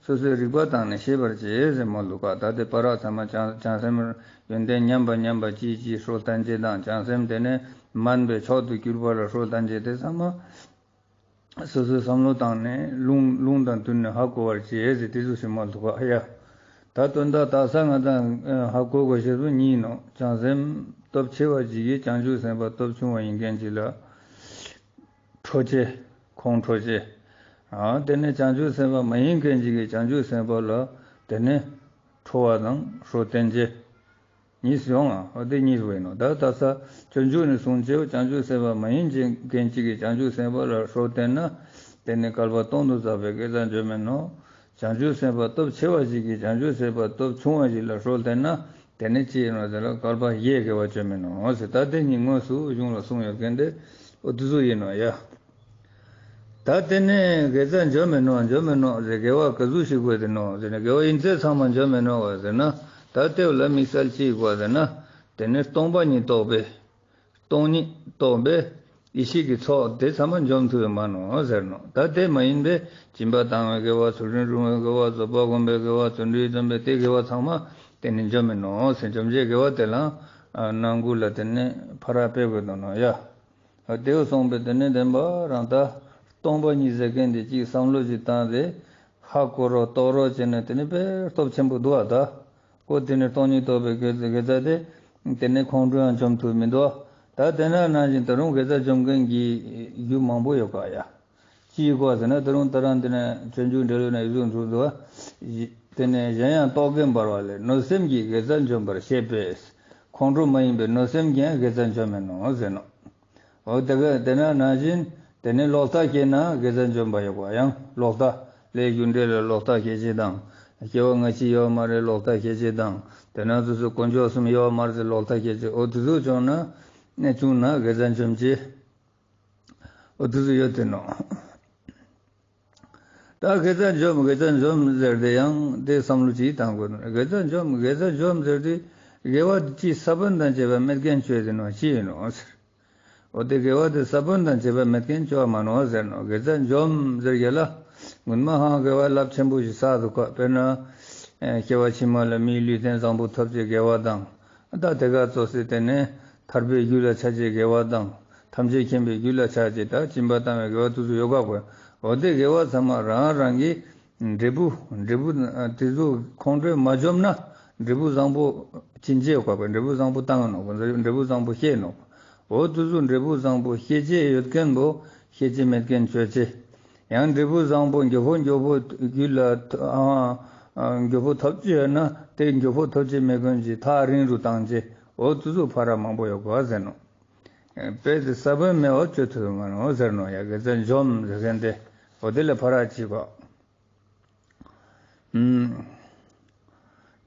སོ་སོའི་རིག་པ་བཏང་ནས་ཤེས་པར་བྱེད་ཟེར་མོ་ལུག་ག། ད་དེ་ཕ་རག་ཚང་མ་བྱང་བྱང་སེམས་ཡོན་ཏན་མཉམ་པ་མཉམ་པ་ཅིག་ཅིག་ཧྲོ་བསྟན་ཅེས་དང་། བྱང་སེམས་དེ་ནས་དམན་པའི་མཆོག་ཏུ་གྱུར་པ་ལ་ཧྲོ་བསྟན་ཅེས་དེ་ཚང་མ། སོ་སོའི་བསམ་བློ་བཏང་ནས་ལུང་ལུང་དང་བསྟུན་ནས་ཧ་གོ་བར་བྱེད་ཟེར་དེ་ཚོ་ཞིག་མ་འདུག་ག་ཡ། ད་དོན་དག་དག་ས་ང་དང་ཧ་གོ་དགོས་ཤེས་པོ་གཉིས་ནོ། བྱང་སེམས་སྟོབས་ཆེ་བ་ཞིག་གིས་བྱང་ཆུབ་སེམས་དཔའ་སྟོབས་ཆུང་བ་ཡིན་མཁན་ཅིག་ལ་ཁྲོ་ཆེ། ཁོང་ཁྲོ་ཆེ། ཨ་དེ་ནས་བྱང་ཆུབ་སེམས་དཔའ་མ་ཡིན་མཁན་ཅིག་གིས་བྱང་ཆུབ་སེམས་དཔའ་ལ་དེ་ནས་ཁྲོ་བ་དང་ཧྲོ་བསྟན་ཆེ། གཉིས་སུ་ཡོང་ང་། འོ་དེ་གཉིས་སུ་ཡིན་ནོ། ད་ལྟ་ས་སྤྱོད་འཇུག་ནས་གསུངས་ཆེའོ། བྱང་ཆུབ་སེམས་དཔའ་མ་ཡིན་ཅིག་མཁན་ཅིག་གིས་བྱང་ཆུབ་སེམས་དཔའ་ལ་ཧྲོ་བསྟན་ན། དེ་ནི་བསྐལ་པ་སྟོང་དུ་འཛག་པའི་དགེ་རྩ་འཇོམས་མེད་ནོ། བྱང་ཆུབ་སེམས་དཔའ་སྟོབས་ཆེ་བ་ཞིག་གིས་བྱང་ཆུབ་སེམས་དཔའ་སྟོབས་ཆུང་བ་ཞིག་ལ་ཧྲོ་བསྟན་ན། དེ་ནི་ཅི་ཡིན་ནོ་ཟེར་ན་བསྐལ་པ་བརྒྱའི་དགེ་བ་འཇོམས་མེད་ནོ་ཟེར། ད་དེ་གཉིས་དངོས་སུ་གཞུང་ལ་གསུངས་ཡོད་མཁན་དེ་འོ་དེ་ཚོ་ཡིན་ནོ་ཡ། ད་དེ་ནས་དགེ་རྩ་འཇོམས་མེད་ནོ། འཇོམས་མེད་ནོ་ཟེར་དགེ་བ་ག་ཟུག་ཞིག་དགོས་དེ་ནོ་ཟེར་ན། དགེ་བ་ཡིན་ཚད་ཚང་མ་འཇོམས་མེད་ནོ་བ་ཟེར་ན། ད་དེ་ལ་དམིགས་བསལ་ཅི་དགོས་ཟེར་ན། དེ་ནས་སྟོང་པ་ཉིད་རྟོགས་པའི། སྟོང་ཉིད་རྟོགས་པའི་ཡེ་ཤེས་ཀྱི་ཚོགས་དེ་ཚང་མ་འཇོམས་ཐུབ་ཡོད་མ་ནོ་ཟེར་ནོ། ད་དེ་མ་ཡིན་པའི་སྦྱིན་པ་བཏང་བའི་དགེ་བ། ཚུལ་ཁྲིམས་སྲུང་བའི་དགེ་བ། བཟོད་པ་སྒོམ་པའི་དགེ་བ། བརྩོན་འགྲུས་འཇོམས་པའི་དེ་དགེ་བ་ཚང་མ་དེ་ནི་འཇོམས་མེད་ནོ་ཟེར། འཇོམས་བྱེད་དགེ་བ་དེ་ལའང་ནང་ཁུལ་ལ་དེ་ནི་ཕ་རག་སྤེལ་དགོས་དོ་ནོ་ཡ། དེའུ་སོང་པས་དེ་ནས་བདེན་པ་རང་ད་སྟོང་པ་ཉིད་ཟེར་མཁན་དེ་གཅིག་བསམ་བློ་ཞིག་བཏང་སྟེ་ཧ་གོ་རོགས་རྟོགས་རོགས་བྱས་ནས་དེ་ནི་དཔེ་སྟོབས་ཆེན་པོ་འདུག་ཨ། ད་ཀོ་དེ་ནི་སྟོང་ཉིད་རྟོགས་པའི་དགེ་རྩ་དེ་དེ་ནི་ཁོང་ཁྲོ་ཡང་འཇོམས་ཐུབ་མི་འདུག་ད་དེ་ན་ནང་བཞིན་ད་རུང་དགེ་རྩ་འཇོམས་མཁན་གྱི་རྒྱུ་མང་པོ་ཡོད་ཀ་ཡ། ཅི་ཡི་གོ་ཟེར་ན་ད་རུང་ད་རང་དེ་ནས་སྤྱོད་འཇུག་འགྲེལ་ཡོད་ན་ཡི་ཟུག་འདུག་འདུག་དེ་ནས་གཞན་ཡང་རྟོག་གེ་འབར་བ་ལས། གནོད་སེམས་ཀྱིས་དགེ་རྩ་འཇོམས་པར་བཤད་པས། ཁོང་ཁྲོ་མ་ཡིན་པའི་གནོད་སེམས་ཀྱིས་དགེ་རྩ་འཇོམས་མེད་ནོ་ཟེར་ནོ། འོ་དེ་ག་དེ་ན་ནང་བཞིན་དེ་ནས་ལོག་ལྟ་སྐྱེས་ན་དགེ་རྩ་འཇོམས་པ་ཡོད་པ། ཡང་ལོག་ལྟ་ལས་རྒྱུ་འབྲས་ལ་ལོག་ལྟ་སྐྱེ་བྱེད་དང་། སྐྱེ་བ་སྔ་ཕྱི་ཡོད་མ་རེད་ལོག་ལྟ་སྐྱེ་བྱེད་དང་། དེ་ན་སོ་སོ་དཀོན་མཆོག་གསུམ་ཡོད་མ་རེད་ལོག་ལྟ་སྐྱེ་བྱེད། འོ་དེ་ཚོ་བྱུང་ན་ནས་བྱུང་ན་དགེ་རྩ་འཇོམས་བྱེད། འོ་དེ་ཚོ་ཡོད་དེ་ནོ། ད་དགེ་རྩ་འཇོམས་དགེ་རྩ་འཇོམས་ཟེར་དེ་ཡང་དེ་བསམ་བློ་ཅིག་བཏང་དགོས་ནོ། དགེ་རྩ་འཇོམས་དགེ་རྩ་འཇོམས་ཟེར་དེ་དགེ་བ་ཅི་ས་བོན་དང་བཅས་པ་མེད་མཁན་བཅོས་དེ་ནོ་ཅི་ཡིན་ནོ་ཟེར། འོ་དེ་དགེ་བ་དེ་ས་བོན་དང་བཅས་པ་མེད་མཁན་བཅོ་བ་མ་ནོ་ཟེར་ནོ། དགེ་རྩ་འཇོམས་ཟེར་ཡ་ལ་སྔོན་མ་ཧང་དགེ་བ་རླབས་ཆེན་པོ་ཞིག་བསགས་འདུག་ག་དཔེར་ན་སྐྱེ་བ་ཕྱི་མ་ལ་མིའི་ལུས་རྟེན་བཟང་པོ་ཐོབ་ཅེས་དགེ་བ་དང་། ད་དེ་ག་ཙོགས་སེ་དེ་ནས་ཐར་པའི་རྒྱུ་ལ་ཆ་ཅེས་དགེ་བ་དང་། ཐམས་ཅད་མཁྱེན་པའི་རྒྱུ་ལ་ཆ་ཅེས་ད་སྦྱིན་པ་བཏང་བའི་དགེ་བ་དེ་ཚོ་ཡོད་ག་གོ། འོ་དེ་དགེ་བ་ཚང་མ་རང་རང་གི་འབྲས་བུ་འབྲས་བུ་དེ་ཚོ་ཁོང་ཁྲོས་མ་འཇོམས་ན་འབྲས་བུ་བཟང་པོ་ཅི་འཇལ་གོ་གོ། འབྲས་བུ་བཟང་པོ་བཏང་ནོ་གོ། འབྲས་བུ་བཟང་པོ་བཤད་ནོ། འོ་དེ་ཚོ་འབྲས་བུ་བཟང་པོ་བཤད་ཅེས་ཡོད་མཁན་པོ་བཤད་ཅེས་མེད་མཁན་བཅོ་ཅེས། ཡང་འབྲས་བུ་བཟང་པོ་མགྱོགས་པོ་མགྱོགས་པོ་རྒྱུད་ལ་ཨ་ཨ་མགྱོགས་པོ་ཐོབ་ཀྱི་ཡོད་ན་དེ་མགྱོགས་པོ་ཐོབ་ཀྱི་མེད་མཁན་གྱི་ཐག་རིང་རུ་བཏང་རྗེས་འོ་དེ་ཚོ་ཕ་ར་མང་པོ་ཡོད་གོ་ཟེར་ནོ། དཔེ་དེ་ས་བོན་མེད་པ་བཅོས་ཐུབ་མ་ནོ་ཟེར་ནོ། ཡ་དགེ་རྩ་འཇོམས་ཟེར་མཁན་དེ་འོ་དེ་ལ་ཕ་ར་གཅིག་གོ། ཨུམ།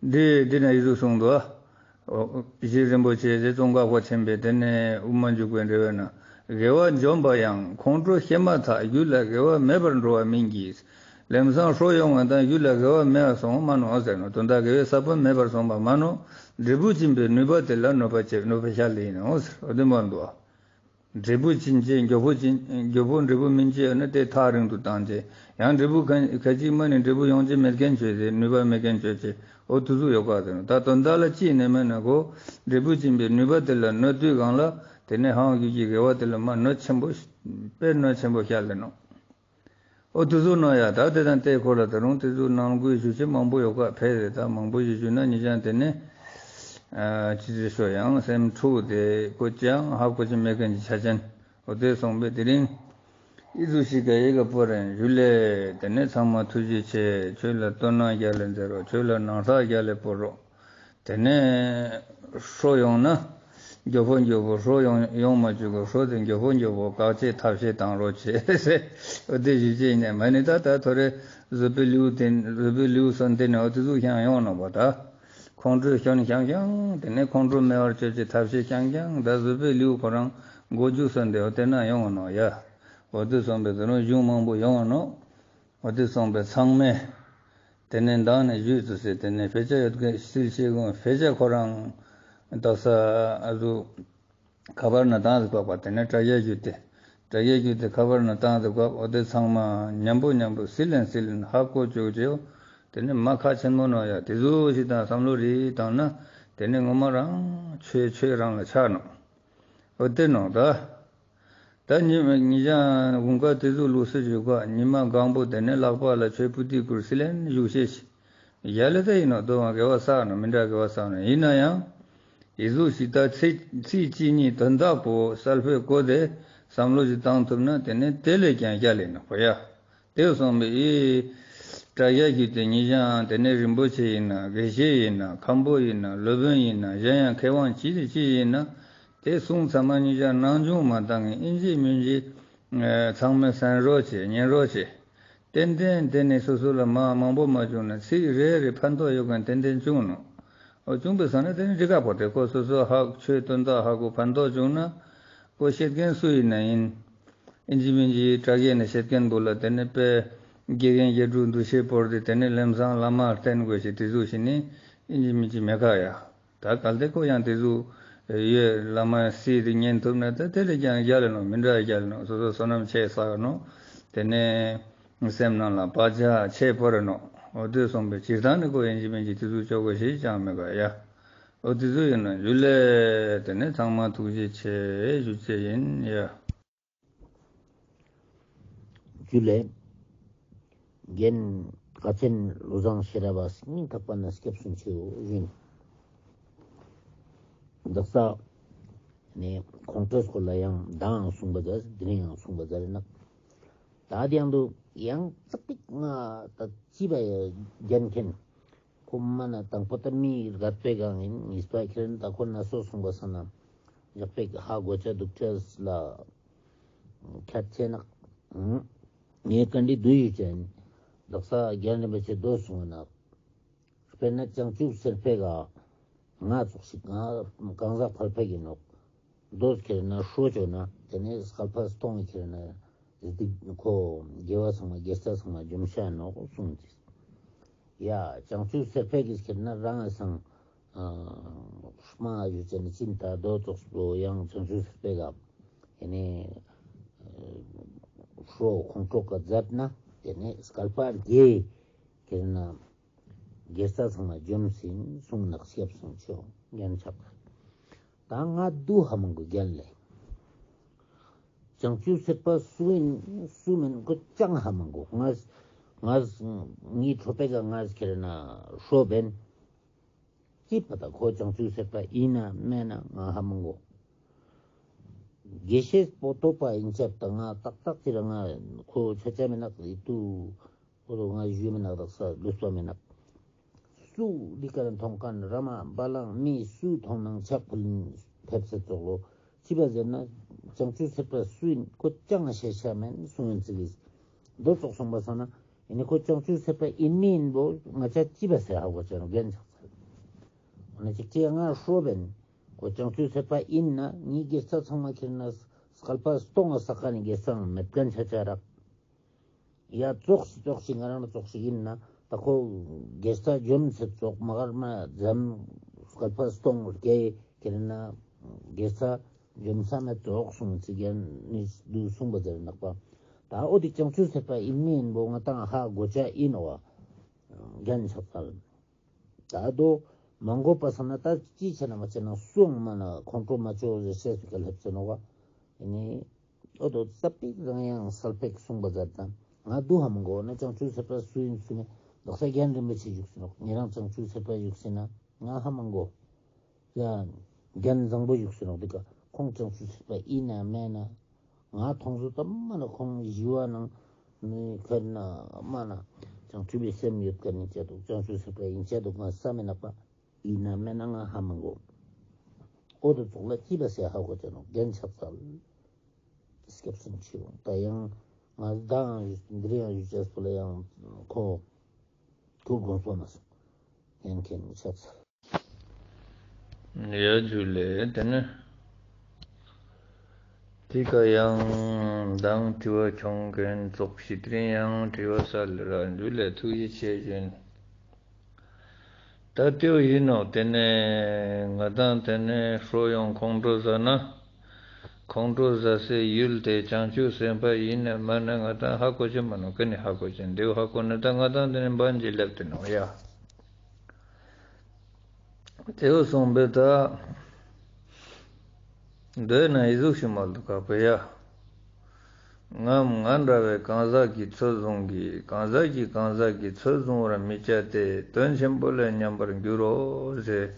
འདི་འདི་ན་ཡི་ཟུག་གསུངས་འདུག་ཨོ། རྗེ་རིན་པོ་ཆེ་རྗེ་ཙོང་ཁ་པ་ཆེན་པོས་དེ་ནས་དབུ་མ་འཇུག་པའི་འགྲེལ་པ་ན། དགེ་བ་འཇོམས་པ་ཡང་ཁོང་ཁྲོ་སྐྱེས་མ་ཐག་རྒྱུད་ལ་དགེ་བ་མེད་པར་འགྲོ་བ་མིན་གྱི། ལམ་སང་ཧྲོ་ཡོང་བ་དང་རྒྱུད་ལ་དགེ་བ་མེད་པར་སོང་བ་མ་ནོ་ཟེར་ནོ། དོན་དག་དགེ་བའི་ས་བོན་མེད་པར་སོང་བ་མ་ནོ། འབྲས་བུ་འབྱིན་པའི་ནུས་པ་དེ་ལ་གནོད་པ་བྱེད་གནོད་པའི་ཤ་ལས་ཡིན་ནོ་ཟེར། འོ་དེ་མ་འདུག་འབྲས་བུ་ཅན་གྱི་མགྱོགས་པོ་ཅན་མགྱོགས་པོ་འབྲས་བུ་སྨིན་གྱི་ཡོད་ན་དེ་ཐག་རིང་དུ་བཏང་སྟེ། ཡང་འབྲས་བུ་ཁ་ཁ་ཅིག་མ་ནི་འབྲས་བུ་ཡོང་རྒྱུ་མེད་མཁན་བྱོས་ཏེ། ནུས་པ་མེད་མཁན་བྱོས་ཏེ། འོ་དེ་ཚོ་ཡོད་ག་ཟེར་ནོ། ད་དོན་དག་ལ་ཅི་ནས་མེད་ན་གོ། འབྲས་བུ་སྦྱིན་པའི་ནུས་པ་དེ་ལ་གནོད་དུས་གང་ལ། དེ་ནས་ཧང་རྒྱུད་ཀྱི་དགེ་བ་དེ་ལ་མ་གནོད་ཆེན་པོ། དཔེ་གནོད་ཆེན་པོ་བཤད་ལེ་ནོ། འོ་དེ་ཚོ་གནང་ཡ། ད་དེ་དང་དེ་ཁོ་ལ་ད་རུང་དེ་ཚོ་ནང་དགོས་ཞུ་ཆེ་མང་པོ་ཡོད་ག། ཕེ་རེ་ད་མང་པོ་ཞུ་ཞུ་ན་ཉེ་ཅང་དེ་ནས་ཨ་ཅི་ཟེར་ཤོ་ཡང་སེམས་འཁྲུག་དེ་ཀོ་ཅང་ཧ་གོ་ཅི་མེད་མཁན་གྱི་ཆ་ཅན། འོ་དེ་སོང་པས་དེ་རིང་ཨི་ཟུ་ཤི་ཀ་ཡི་ག་པོ་རེན་ཞུ་ལེ། དེ་ནས་ཚང་མ་ཐུགས་རྗེ་ཆེ། ཁྱོད་ལ་དོ་སྣང་རྒྱ་ལེ་མཛད་རོགས། ཁྱོད་ལ་ནང་ལྷ་རྒྱ་ལེ་སྤོ་རོགས། དེ་ནས་ཧྲོ་ཡོང་ན་མགྱོགས་པོ་མགྱོགས་པོ་ཧྲོ་ཡོང་ཡོང་མ་བཅུག་གོ། ཧྲོ་དེ་མགྱོགས་པོ་མགྱོགས་པོ་བཀག་ཆའི་ཐབས་ཤེས་བཏང་རོགས་བྱེད་ཟེར། འོ་དེ་ཞུ་ཅེ་ཡིན་ནས་མ་ནི་ད་ད་ཐོ་རེ་བཟོད་པའི་ལེའུ་དེ་བཟོད་པའི་ལེའུ་སོན་དེ་ནས་འོ་དེ་ཚོ་ཤང་ཡོང་ནོ་བ། ད་ཁོང་ཁྲོའི་སྐྱོན་ཤང་ཤང་དེ་ནས་ཁོང་ཁྲོ་མེད་པར་བྱེད་ཀྱི་ཐབས་ཤེས་ཤང་ཤང་ད་བཟོད་པའི་ལེའུ་ཁོ་རང་མགོ་མཇུག་སོན་དེ་འོ་དེ་ན་ཡོང་ནོ་ཡ། འོ་དེ་སོན་པའི་དེ་རུང་གཞུང་མང་པོ་ཡོང་ནོ། འོ་དེ་སོང་པའི་ཚང་མས། དེ་ནས་མདང་ནས་བཞུད་དུ་ཟེར། དེ་ནས་བེ་ཅ་ཡོད་མཁན་སིལ་ཤེས་གོང་བེ་ཅ་ཁོ་རང་དག་ས་ཨ་ཟུ་ཁ་པར་ན་བཏང་ཟིག་པག་པ། དེ་ནས་དྲ་རྒྱ་བརྒྱུད་དེ་དྲ་རྒྱ་བརྒྱུད་དེ་ཁ་པར་ན་བཏང་ཟིག་པག། འོ་དེ་ཚང་མ་མཉམ་པོ་མཉམ་པོ་སིལ་ལེན་སིལ་ལེན་ཧ་གོ་བཅུག་བྱེའོ། དེ་ནས་མ་ཁ་ཆེན་མོ་ནོ་ཡ། དེ་ཟུ་ཞིག་དང་བསམ་བློ་རེ་བཏང་ན་དེ་ནས་ངོ་མ་རང་ཆོས་ཆོས་རང་ལ་ཆགས་ནོ། འོ་དེ་ནོ་ད། ད་ཉི་ཉི་ཞག་དགུན་ཁ་དེ་ཚོ་ལུགས་སྲོལ་ཞུ་ག། ཉི་མ་གང་པོ་དེ་ནས་ལག་པ་ལ་ཆོས་པུ་ཏི་ཀུར་སི་ལན་བཞུགས་ཤེས་ཤིག་ཡ་ལེ་ད་ཡིན་ནོ། དོ་བ་དགེ་བ་བསགས་ནོ། མི་འདྲ་དགེ་བ་བསགས་ནོ། ཡིན་ན་ཡང་ཡི་ཟུག་ཞིག་ད་ཚིག་ཚིག་གཅིག་གཉིས་དོན་དག་པོ་གསལ་པོས་གོ་དེ་བསམ་བློ་ཞིག་བཏང་ཐུབ་ན་དེ་ནས་དེ་ལས་ཀྱང་རྒྱ་ལས་ནོ་གོ་ཡ། དེ་སོང་པའི་ཨི་དྲ་རྒྱ་བརྒྱུད་དེ་ཉི་ཞག་དེ་ནས་རིན་པོ་ཆེ་ཡིན་ན་དགེ་བཤེས་ཡིན་ན་མཁན་པོ་ཡིན་ན་སློབ་དཔོན་ཡིན་ན་གཞན་ཡང་མཁས་དབང་ཅི་རེད་ཅི་ཡིན་ན། དེ་གསུང་ཚང་མ་ཉིད་ཀྱང་ནང་སྦྱོང་མ་བཏང་ངས་ཨིན་ཇི་མིན་ཇི་ཚང་མས་གསན་རོགས་བྱེད། ཉན་རོགས་བྱེད། ཏན་ཏན་དེ་ནས་སོ་སོ་ལ་མ་མང་པོ་མ་བྱུང་ན་ཚིག་རེ་རེ་ཕན་ཐོགས་ཡོད་མཁན་ཏན་ཏན་བྱུང་ནོ། འོ་བྱུང་པའི་ས་ན་དེ་ནི་འགྲིག་ག་པོ་དེ་ཁོ་སོ་སོ་ཧ་ཆོས་དོན་དག་ཧ་གོ་ཕན་ཐོགས་བྱུང་ན། ཁོ་བཤད་མཁན་སུ་ཡིན་ན་ཡིན། ཨིན་ཇི་མིན་ཇི་དྲ་རྒྱ་ནས་བཤད་མཁན་པོ་ལ་དེ་ནི་དཔེ་དགེ་རྒན་དགེ་ཕྲུག་འདུ་ཤེས་བོར་ཏེ་དེ་ནི་ལམ་སང་བླ་མ་བསྟེན་དགོས་ཞེས་དེ་ཚོ་ཞིག་ནི་ཨིན་ཇི་མིན་ཇི་མེད་ག་ཡ། ད་གལ་ཏེ་ཁོ་ཡང་དེ་ཚོ་ཡོད་བླ་མ་སྲིད་དེ་ཉན་ཐུབ་ན་ད་དེ་ལས་ཀྱང་རྒྱལ་ནོ། མི་འདྲ་རྒྱལ་ནོ། སོ་སོ་བསོད་ནམས་ཆེ་བསགས་ནོ། དེ་ནས་སེམས་ནང་ལ་བག་ཆགས་ཆེ་བོར་ནོ། འོ་དེ་སོང་པའི་སྤྱིར་བཏང་ནི་ཁོ་ཡིན་གཅིག་མིན་གཅིག་དེ་ཚོ་ཆོག་གོ་ཞེས་ཀྱང་མེད་ག་ཡ། འོ་དེ་ཚོ་ཡིན་ན་ཞུ་ལེ། དེ་ནས་ཚང་མ་ཐུགས་རྗེ་ཆེ་ཞུ་ཆེ་ཡིན་ཡ། ཇུ་ལེ། རྒན་དགའ་ཚན་བློ་བཟང་ཤེས་རབ་པ་སྙིང་ཐག་པ་ནས་སྐྱབས་སུ་མཆིའོ་ཞུ་ཡིན། འདི་ས་ནས་ཁོང་ཁྲོའི་སྐོར་ལ་ཡང་མདང་ཡང་གསུངས་པ་ཟེར། དེ་རིང་ཡང་གསུངས་པ་ཟེར་ནག། ད་དེ་ཡང་དུ་ཡང་ཙག་པིག་ང་ད་ཅི་བ་རྒན་མཁན། ཁོ་མ་ན་དང་པོ་ད་མི་རྒད་པའི་སྒང་ཡིན། གཉིས་པ་ཁྱེད་རང་ད་ཁོ་ན་སོ་གསུངས་པ་སང་ན་ཡག་པའི་ཧ་གོ་ཆ་འདུག་ཁྲེས་ལ་ཁྱད་ཆེ་ནག། ངས་བཀའ་འདྲི་བསྡུ་ཡོད་ཅན། ལག་ས་རྒན་རིན་པོ་ཆེ་རྡོ་གསུངས་ནག། དཔེར་ན་བྱང་ཆུབ་སེམས་དཔའི་ག་ང་ཙོགས་ཤིག་ང་གང་ཟག་ཕལ་ཕལ་གྱི་ནོག། རྡོ་ཁྱེར་ན་ཧྲོ་བཅོ་ན་དེ་ནས་སྐལ་པ་སྟོང་ཁྱེར་ན་སྡིག་ཁོ་དགེ་བ་ཚང་མ་དགེ་རྩ་ཚང་མ་འཇོམས་ཤ་ནོག་གསུངས་ཏེ། ཡ། བྱང་ཆུབ་སེམས་དཔའ་གིས་ཁྱེར་ན་རང་ཨེ་སང་། ཨ། དམའ་ཡུལ་ཅན་ནི་ཅིན་ད་རྡོ་ཙོགས་པོ་ཡང་བྱང་ཆུབ་སེམས་དཔའི་ག་ཡེ་ནས་ཧྲོ་ཁོང་ཁྲོ་ག་མཛད་ན་དེ་ནས་སྐལ་པ་དགེ་ཁྱེར་ན་དགེ་རྩ་ཚང་མ་འཇོམས་ཟིན་གསུངས་ནག། སྐྱབས་སུ་མཆིའོ་རྒན་ཆགས། ད་ང་བསྡུ་ཧ་མང་གི་རྒྱན་ལས། བྱང་ཆུབ་སེམས་དཔའ་སུ་ཡིན་སུ་མིན་ཁོ་ཅང་ཧ་མང་གོ། ང་ང་ངའི་ཁྲོ་པའི་ག་ང་ཁྱེར་ན་ཧྲོ་བན། ཅི་པ་ད་ཁོ་བྱང་ཆུབ་སེམས་དཔའ་ཡིན་ན་མེད་ན་ང་ཧ་མང་གོ། དགེ་བཤེས་པོ་ཏོ་པ་ཡིན་ཆབ་ད་ང་ཏག་ཏག་ཅི་ར་ང་ཁོ་ཆ་ཆ་མེད་ན་ཡིད་དུ། ཨོ་ལོ་ང་ཞུས་མི་ནག་དག་ས་ལུས་པ་མི་ནག། སུ་ལི་ཀ་ལ་མཐོང་མཁན་ར་མ་བ་ལང་མི་སུ་མཐོང་ནང་ཆག་ཕུལ་ཕེབས་སེ་ཙོག་ལོ། ཅི་བ་ཟེར་ན་བྱང་ཆུབ་སེམས་དཔའ་སུ་ཡིན་ཁོ་ཅང་ཤེས་ཤ་མེན་གསུང་ཡིན་ཙི་གིས། མདོ་ཙོག་སོང་པ་སང་ན་ཡིན་ནི་ཁོ་བྱང་ཆུབ་སེམས་དཔའ་ཡིན་མི་ཡིན་པོ་ང་ཅག་ཅི་བ་ཟེར་ཧ་གོ་ཅེ་ནོ་རྒན་ཆགས་ཚར། འོ་ན་ཅིག་ཅེ་ང་ཧྲོ་བན་ཁོ་བྱང་ཆུབ་སེམས་དཔའ་ཡིན་ན་ངའི་དགེ་རྩ་ཚང་མ་ཁྱེར་ན་སྐལ་པ་སྟོང་བ་ས་ཀ་ནས་དགེ་རྩ་མེད་མཁན་ཆ་ཆ་རག། ཡ་ཙོགས་སི་ཙོགས་ཤིག་ང་རང་ལ་ཙོགས་ཤིག་ཡིན་ན་ད་ཁོ་དགེ་རྩ་འཇོམས་ཟེར་ཙོག་མ་གར་མ་འཛམ་སྐལ་པ་སྟོང་རྒྱ་ཡི་ཁྱེར་ན་དགེ་རྩ་ འཇོམས་ས་མེད་དོག་གསུངས་ཚིག་རྒྱན་ནི་འདུག་གསུངས་པ་དེར་ནག་པ། ད་ཨོ་དེ་བྱང་ཆུབ་སེམས་དཔའ་ཡིན་མིན་ཡིན་པོ་ང་ཏང་ཧ་གོ་ཆ་ཡིན་ནོ་བ། རྒན་ཆགས་ཚར། ད་དོ་མ་འགོ་པ་སང་ན་ད་ཅི་བྱས་ན་མ་བྱས་ན་སུའང་མ་ན་ཁོང་ཁྲོ་མ་བཅོ་ཟེར་བཤད་སུ་ག་ལྷེབ་ཟེར་ནོ་བ། ཡིན་ནི། ཨོ་དོ་ཙ་པིག་རང་ཡང་སལ་པེག་གསུངས་པ་ཟེར་དང་ང་དུ་ཧ་མ་གོ་ན་བྱང་ཆུབ་སེམས་དཔའ་སུ་ཡིན་སུ་མེད་དོག་ས་རྒན་རིན་པོ་ཆེ་བཞུགས་སུ་ནོ་ངེ་རང་བྱང་ཆུབ་སེམས་དཔའ་བཞུགས་སུ་ན་ང་ཧ་མ་གོ། ཡ། རྒན་བཟང་པོ་བཞུགས་སུ་ནོ་འདི་ཀ་ཁོང་བྱང་ཆུབ་སེམས་དཔའ་ཡིན་ན་མེད་ན། ང་མཐོང་ཚུལ་ཙམ་མ་ན་ཁོང་ཞི་བ་ནང་ནི་ཁར་ན་མ་ན་བྱང་ཆུབ་པའི་སེམས་ཡོད་ཀ་ནི་བྱ་འདུག་བྱང་ཆུབ་སེམས་དཔའ་ཡིན་བྱ་འདུག་ང་བསམ་མེད་ནག་པ་ཡིན་ན་མེད་ན་ང་ཧ་མ་གོ། ཨོ་དོ་ཙོག་ལ་ཅི་བ་སེ་ཧ་གོ་ཅ་ནོ་རྒན་ཆགས་ཚར། སྐྱབས་སེམས་ཆེ་བོ་ད་ཡང་ང་ཟླ་ཡང་ཡོད་འདིར་ཡང་ཡོད་ཅེས་པོ་ལ་ཡང་ཁོ་ཁོ་དགོངས་པ་མ་སོང་། ཡན་ཁྱེད་ནི་ཆགས་ཚར། ཡ་ཇུ་ལེ་དེ་ནི། དེ་ཀ་ཡང་མདང་དྲི་བ་ཁྱོང་མཁན་ཙོགས་ཤིག་དེ་རིང་ཡང་དྲི་བ་ས་ལེ་ར་ཇུ་ལེ་ཐུགས་རྗེ་ཆེ་ཞུན། ད་ལྟོས་ཡིན་ནོ་དེ་ནས་ང་དང་དེ་ནས་ཧྲོ་ཡོང་ཁོང་ཁྲོ་ཟ་ན། ཁོང་ཁྲོ་ཟ་སའི་ཡུལ་དེ་བྱང་ཆུབ་སེམས་དཔའ་ཡིན་ནས་མ་ནས་ང་དང་ཧ་གོ་ཆེ་མ་ནོ་ཀ་ནི་ཧ་གོ་ཆེ་འདེའུ་ཧ་གོ་ནས་ད་ང་དང་དེ་ནས་འབའ་འཇི་ལེབ་དེ་ནོ་ཡ། དེའུ་སོང་པས་ད། འདོད་ན་ཡི་ཟུག་ཤི་མ་ལུ་ག་པེ་ཡ། ངམ་ང་འདྲ་བའི་གང་ཟག་གིས་ཚོད་བཟུང་གིས་གང་ཟག་གིས་གང་ཟག་གིས་ཚོད་བཟུང་བར་མི་བྱ་སྟེ་དོན་ཆེན་པོ་ལས་ཉམས་པར་འགྱུར་རོ་ཟེར།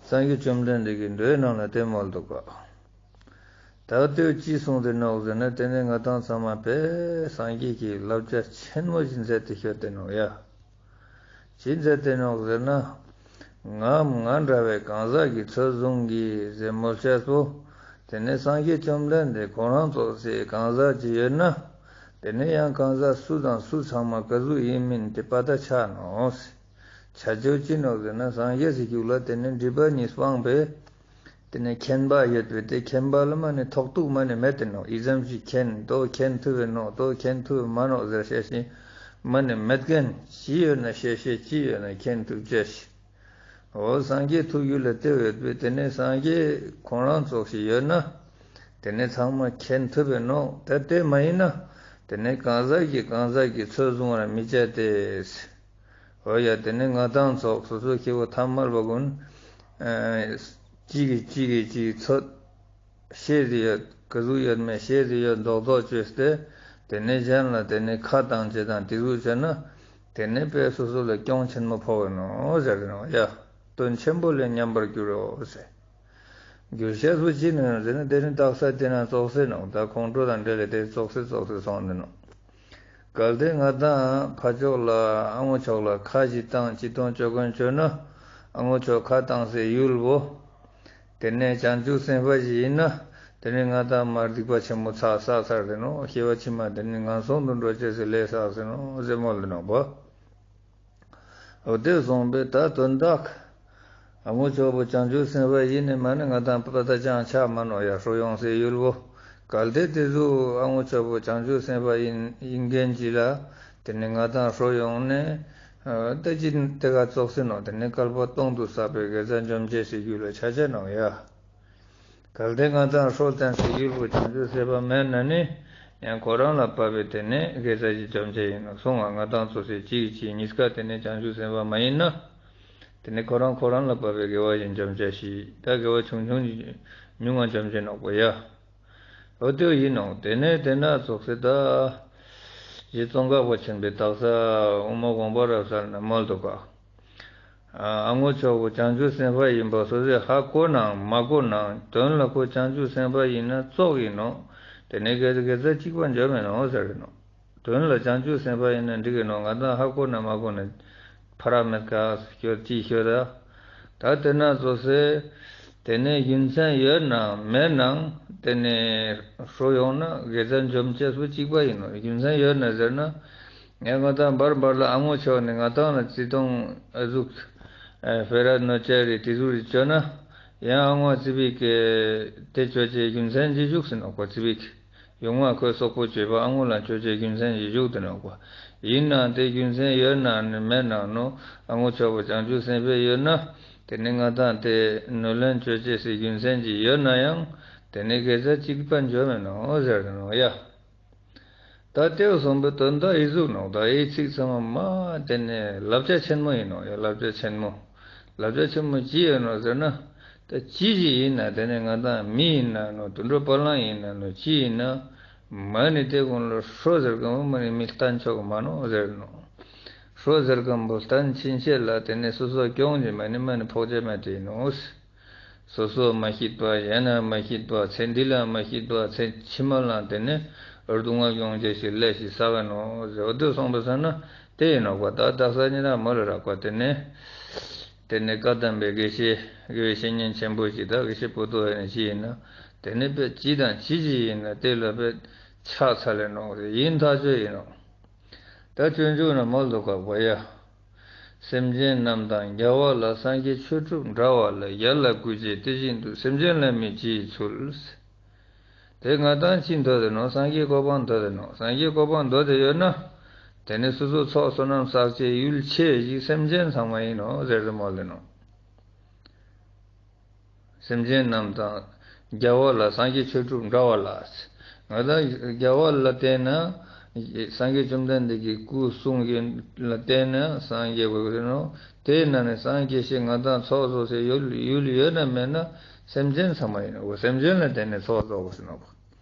སངས་རྒྱས་བཅོམ་ལྡན་འདས་ཀྱིས་མདོའི་ནང་ལ་དེ་མ་ལུ་ག། ད་ལྟོས་ཅི་གསུངས་ཏེ་ནོག་ཟེར་ན་དེ་ནས་ང་དང་ཚང་མ་པས་སངས་རྒྱས་ཀྱི་བསླབ་བྱ་ཆེན་མོ་ཞིག་མཛད་དེ་ཤོད་དེ་ནོག་ཡ། ཅི་མཛད་དེ་ནོག་ཟེར་ན། ངའམ་ང་འདྲ་བའི་གང་ཟག་གིས་ཚོད་བཟུང་གིས་ཟེར་མོལ་ཤེས་པོ། དེ་ནས་སངས་རྒྱས་བཅོམ་ལྡན་འདས་ཁོ་རང་ཚོ་སའི་གང་ཟག་ཅིག་ཡོད་ན། དེ་ནས་ཡང་གང་ཟག་སུ་དང་སུ་ཚང་མ་ག་ཟུག་ཡིན་མིན་དེ་པ་ད་ཆགས་ནོག་ཟེར། ཆ་ཆོས་ཅི་ནོག་ཟེར་ན་སངས་རྒྱས་སི་རྒྱུད་ལ་དེ་ནས་སྒྲིབ་པ་གཉིས་སྤངས་པས། དེ་ནས་མཁྱེན་པ་ཡོད་པས་དེ་མཁྱེན་པ་ལ་མ་ནས་ཐོགས་རྡུགས་མ་ནས་མེད་དེ་ནོག་ཨི་ཙམ་ཞིག་མཁྱེན་དོ་མཁྱེན་ཐུབ་པས་ནོག་དོ་མཁྱེན་ཐུབ་པས་མ་ནོག་ཟེར་བཤད་ཤིང་མ་ནས་མེད་མཁན་ཅི་ཡོད་ན་བཤད་བཤད་ཅི་ཡོད་ན་མཁྱེན་ཐུབ་ཅེས་ཤིག་འོ་སངས་རྒྱས་ཐུགས་རྒྱུད་ལ་དེ་ཡོད་པས་དེ་ནས་སངས་རྒྱས་ཁོང་རང་ཚོགས་ཤིག་ཡོད་ན། དེ་ནས་ཚང་མ་མཁྱེན་ཐུབ་པས་ནོག་ད་དེ་མ་ཡིན་ན། དེ་ནས་གང་ཟག་གིས་གང་ཟག་གིས་ཚོད་བཟུང་བར་མི་བྱ་སྟེ། འོ་ཡ་དེ་ནི་ང་དང་ཚོགས་སོ་སོའི་སྐྱེ་བོ་ཐ་མལ་པ་ཀུན། གཅིག་གིས་གཅིག་གིས་གཅིག་ཚོད། ཤེས་ཏེ་ཡོད་ག་ཟུག་ཡོད་མེད་ཤེས་ཏེ་ཡོད་རྡོག་རྡོག་བཅོས་ཏེ། དེ་ནི་གཞན་ལ་དེ་ནི་ཁ་བཏང་བྱེད་དང་དེ་ཟུག་བྱས་ན། དེ་ནི་དཔེ་སོ་སོ་ལ་གྱོང་ཆེན་མོ་ཕོག་གི་ནོ་ཟེར་གི་ནོ་ཡ། དོན་ཆེན་པོ་ལས་ཉམས་པར་འགྱུར་རོ་ཟེར། འགྱུར་ཤེས་པོ་ཅི་ནི་ཟེར་ན་དེ་ནི་རྟགས་དེ་ན་ཙོག་སེ་ནོ་ད་ཁོང་ཁྲོ་དང་འབྲེལ་ལས་དེ་ཙོག་སེ་ཙོག་སེ་སོང་ནི་ནོ། གལ་ཏེ་ང་དང་ཕ་ཕྱོགས་ལ་ཨ་མོ་ཕྱོགས་ལ་ཁ་ཞིག་བཏང་ཅི་གཏོང་བཅོ་མཁན་བཅོས་ན། ཨ་མོ་ཕྱོགས་ཁ་བཏང་སའི་ཡུལ་བོ། དེ་ནས་བྱང་ཆུབ་སེམས་དཔའ་ཞིག་ཡིན་ན། དེ་ནས་ང་དང་མར་སྡིག་པ་ཆེན་མོ་ཚ་བསགས་ཚར་དེ་ནོ་སྐྱེ་བ་ཕྱི་མ་དེ་ནས་ངན་སོང་དུ་འགྲོ་ཅེས་སི་ལས་བསགས་ཟེར་ནོ་ཟེར་མོ་ལེ་ནོ་བ། འོ་དེ་སོང་པས་ད་དོན་དག་ཨ་མོ་ཆོག་པོ་བྱང་ཆུབ་སེམས་དཔའ་ཡིན་ནི་མ་ནི་ང་དང་པ་ད་ཅང་ཆགས་མ་ནོག་ཡ་ཧྲོ་ཡོང་སའི་ཡུལ་བོ། གལ་ཏེ་དེ་ཚོ་ཨ་མོ་ཆོག་པོ་བྱང་ཆུབ་སེམས་དཔའ་ཡིན་ཡིན་མཁན་ཅིག་ལ། དེ་ནི་ང་དང་ཧྲོ་ཡོང་ནས། ད་ཅི་དེ་ག་ཙོག་སེ་ནོག་དེ་ནི་བསྐལ་པ་སྟོང་དུ་བསགས་པའི་དགེ་རྩ་འཇོམས་བྱེད་སའི་རྒྱུ་ལ་ཆ་ཆ་ནོག་ཡ། གལ་ཏེ་ང་དང་ཧྲོ་བསྟན་སའི་ཡུལ་བོ་བྱང་ཆུབ་སེམས་དཔའ་མེད་ན་ནི། ཡང་ཁོ་རང་ལ་བབས་པའི་དེ་ནས་དགེ་རྩ་ཞིག་འཇོམས་བྱེད་ཡིན་ནོ་སོང་ང་ང་དང་ཚོ་སའི་གཅིག་གིས་གཅིག་གཉིས་ཀ་དེ་ནས་བྱང་ཆུབ་སེམས་དཔའ་མ་ཡིན་ན། དེ་ནས་ཁོ་རང་ཁོ་རང་ལ་བབས་པའི་དགེ་བ་ཞིག་འཇོམས་བྱ་ཞིག་ད་དགེ་བ་ཆུང་ཆུང་ཉུང་ང་འཇོམས་བྱེད་ནོག་པོ་ཡ། འོ་དེ་ཡིན་ནོ་དེ་ནས་དེ་ན་ཙོག་སེ་ད། རྗེ་ཙོང་ཁ་པ་ཆེན་པོའི་དག་ས་དབུ་མ་དགོངས་པ་རབ་གསལ་ན་མོལ་འདུག་ག་ཨ་མོ་ཆོག་པོ་བྱང་ཆུབ་སེམས་དཔའ་ཡིན་པ་སོ་སོས་ཧ་གོ་ནའང་མ་གོ་ནའང་དོན་ལ་ཁོ་བྱང་ཆུབ་སེམས་དཔའ་ཡིན་ན་ཙོག་ཡིན་ནོ། དེ་ནས་དགེ་དགེ་རྩ་གཅིག་པ་འཇོམས་མེད་ནོ་ཟེར་གི་ནོ། དོན་ལ་བྱང་ཆུབ་སེམས་དཔའ་ཡིན་ན་འགྲིག་གི་ནོ་ང་དང་ཧ་གོ་ན་མ་གོ་ན། ཕ་ར་མེད་ཀ་ཤོད་ཅི་ཤོད་ད། ད་དེ་ན་ཙོག་སེ། དེ་ནས་རྒྱུ་མཚན་ཡོད་ནའང་མེད་ནའང་དེ་ནས་ཧྲོ་ཡོང་ན་དགེ་རྩ་འཇོམས་བྱེད་སུ་གཅིག་པ་ཡིན་ནོ་རྒྱུ་མཚན་ཡོད་ན་ཟེར་ན། ངས་ང་དང་བར་བར་ལ་ཨ་མོ་ཆོག་ནས་ང་དང་ལ་བརྩི་མཐོང་ཨ་ཟུག་ཨ་ཕེ་ར་ནོ་ཅེ་རི་དེ་ཟུག་རི་བཅོས་ན། ཡང་ཨ་མོ་ཙི་པིག་གི་དེ་བཅོ་བྱེད་རྒྱུ་མཚན་ཅི་བཞུགས་ཟིན་ནོ་ཁོ་ཙི་པིག་ཡོང་བ་ཁོའི་སོག་པོ་བཅོས་པ་ཨ་མོ་ལ་བཅོ་བྱེད་རྒྱུ་མཚན་ཅི་བཞུགས་དེ་ནོ་ཁོ། ཡིན་ནའང་དེ་རྒྱུ་མཚན་ཡོད་ན་ནི་མེད་ན་ནོ་ཨ་མོ་ཆོག་པོ་བྱང་ཆུབ་སེམས་དཔའ་ཡོད་ན། དེ་ནི་ང་དང་དེ་ནོར་ལན་བཅོ་བྱེད་སའི་རྒྱུ་མཚན་ཅི་ཡོད་ན་ཡང་། དེ་ནས་དགེ་རྩ་གཅིག་པ་འཇོམས་མེད་ནོ་ཟེར་ནོ་ཡ། ད་ལྟེའུ་གསུམ་པོའི་དོན་དག་ཨི་ཟུག་ནོ། ད་ཨི་ཚིག་ཚང་མ་དེ་ནས་བསླབ་བྱ་ཆེན་མོ་ཡིན་ནོ་ཡ། བསླབ་བྱ་ཆེན་མོ། བསླབ་བྱ་ཆེན་མོ་ཅི་ཡིན་ནོ་ཟེར་ན། ད་ཅི་ཞིག་ཡིན་ན་དེ་ནས་ང་དང་མི་ཡིན་ན་ནོ། དུད་འགྲོ་བ་ལང་ཡིན་ན་ནོ། ཅི་ཡིན་ན། མ་ནི་དེ་ཀུན་ལ་ཧྲོ་ཟེར་མཁན་པོ་མ་ནི་མི་བསྟན་ཆོག་མ་ནོ་ཟེར་ནོ། ཧྲོ་ཟེར་མཁན་པོ་བསྟན་ཕྱིན་ཆད་ལ་དེ་ནས་སོ་སོ་སྐྱོང་གི་མ་ནི་མ་ནི་ཕོག་ཅེས་མེད་དེ་ཡིན་ནོ། སོ་སོ་མ་ཤེས་པ། གཞན་ན་མ་ཤེས་པ། ཚེ་འདི་ལ་མ་ཤེས་པ། ཚེ་ཕྱི་མ་ལ་དེ་ནས་སྡུག་བསྔལ་ཡོང་ཅེས་ཤིག་ལས་ཤིག་བསགས་ནོ་ཟེར། འོ་དེ་སོང་པ་ས་ན་དེ་ཡིན་ནོ་གོ། ད་དག་ས་ཉིན་ར་མ་ལ་རག་པ་དེ་ནས། དེ་ནས་བཀའ་གདམས་པའི་དགེ་བཤེས། དགེ་བའི་བཤེས་གཉེན་ཆེན་པོ་ཞིག་དང་དགེ་བཤེས་པོ་ཏོ་ཡིན་ན་ཅི་ཡིན་ན། དེ་ནས་དཔེ་ཅི་དང་ཅི་ཅི་ཡིན་ན་དེ་ལ་དཔེ་ཕྱག་འཚལ་ལེ་ནོ། ཡིན་ཐག་ཆོད་ཡིན་ནོ། ད་སྤྱོད་འཇུག་ན་མོལ་དུ་བཀག་པ་ཡ། སེམས་ཅན་རྣམས་དང་རྒྱལ་བ་ལ། སངས་རྒྱས་ཆོས་གྲུབ་འདྲ་བ་ལ། ཡར་ལ་གུས་བྱས་དེ་བཞིན་དུ། སེམས་ཅན་ལ་མིག་ཅི་ཡིས་འཚོལ། དེ་ང་དང་ཅི་འདོད་དེ་ནོ། སངས་རྒྱས་གོ་འཕང་འདོད་དེ་ནོ། སངས་རྒྱས་གོ་འཕང་འདོད་དེ་ཡོད་ན། དེ་ནི་སོ་སོ་ཚོགས་བསོད་ནམས་བསགས་ཆེད་ཡུལ་ཆེ་ཞིག་སེམས་ཅན་ཚང་མ་ཡིན་ནོ་ཟེར་དུ་མོལ་ལེ་ནོ། སེམས་ཅན་རྣམས་དང་རྒྱལ་བ་ལ། སངས་རྒྱས་ཆོས་གྲུབ་འདྲ་བ་ལ། ང་དང་རྒྱལ་བ་ལ་བརྟེན་ན། སངས་རྒྱས་བཅོམ་ལྡན་འདས་ཀྱི་སྐུ་གསུང་གི་ལ་བརྟེན་ན་སངས་རྒྱས་པ་ཡིན་ནོ། དེའི་ནང་ནས་སངས་རྒྱས་ཞེས་ང་དང་ཚོགས་བསོད་ཟེར་ཡུལ་ཡུལ་ཡོད་ན་མེད་ན་སེམས་ཅན་ཚང་མ་ཡིན་ནོ། སེམས་ཅན་ལ་བརྟེན་ནས་ཚོགས་བསོད་ཟེར་ནོ།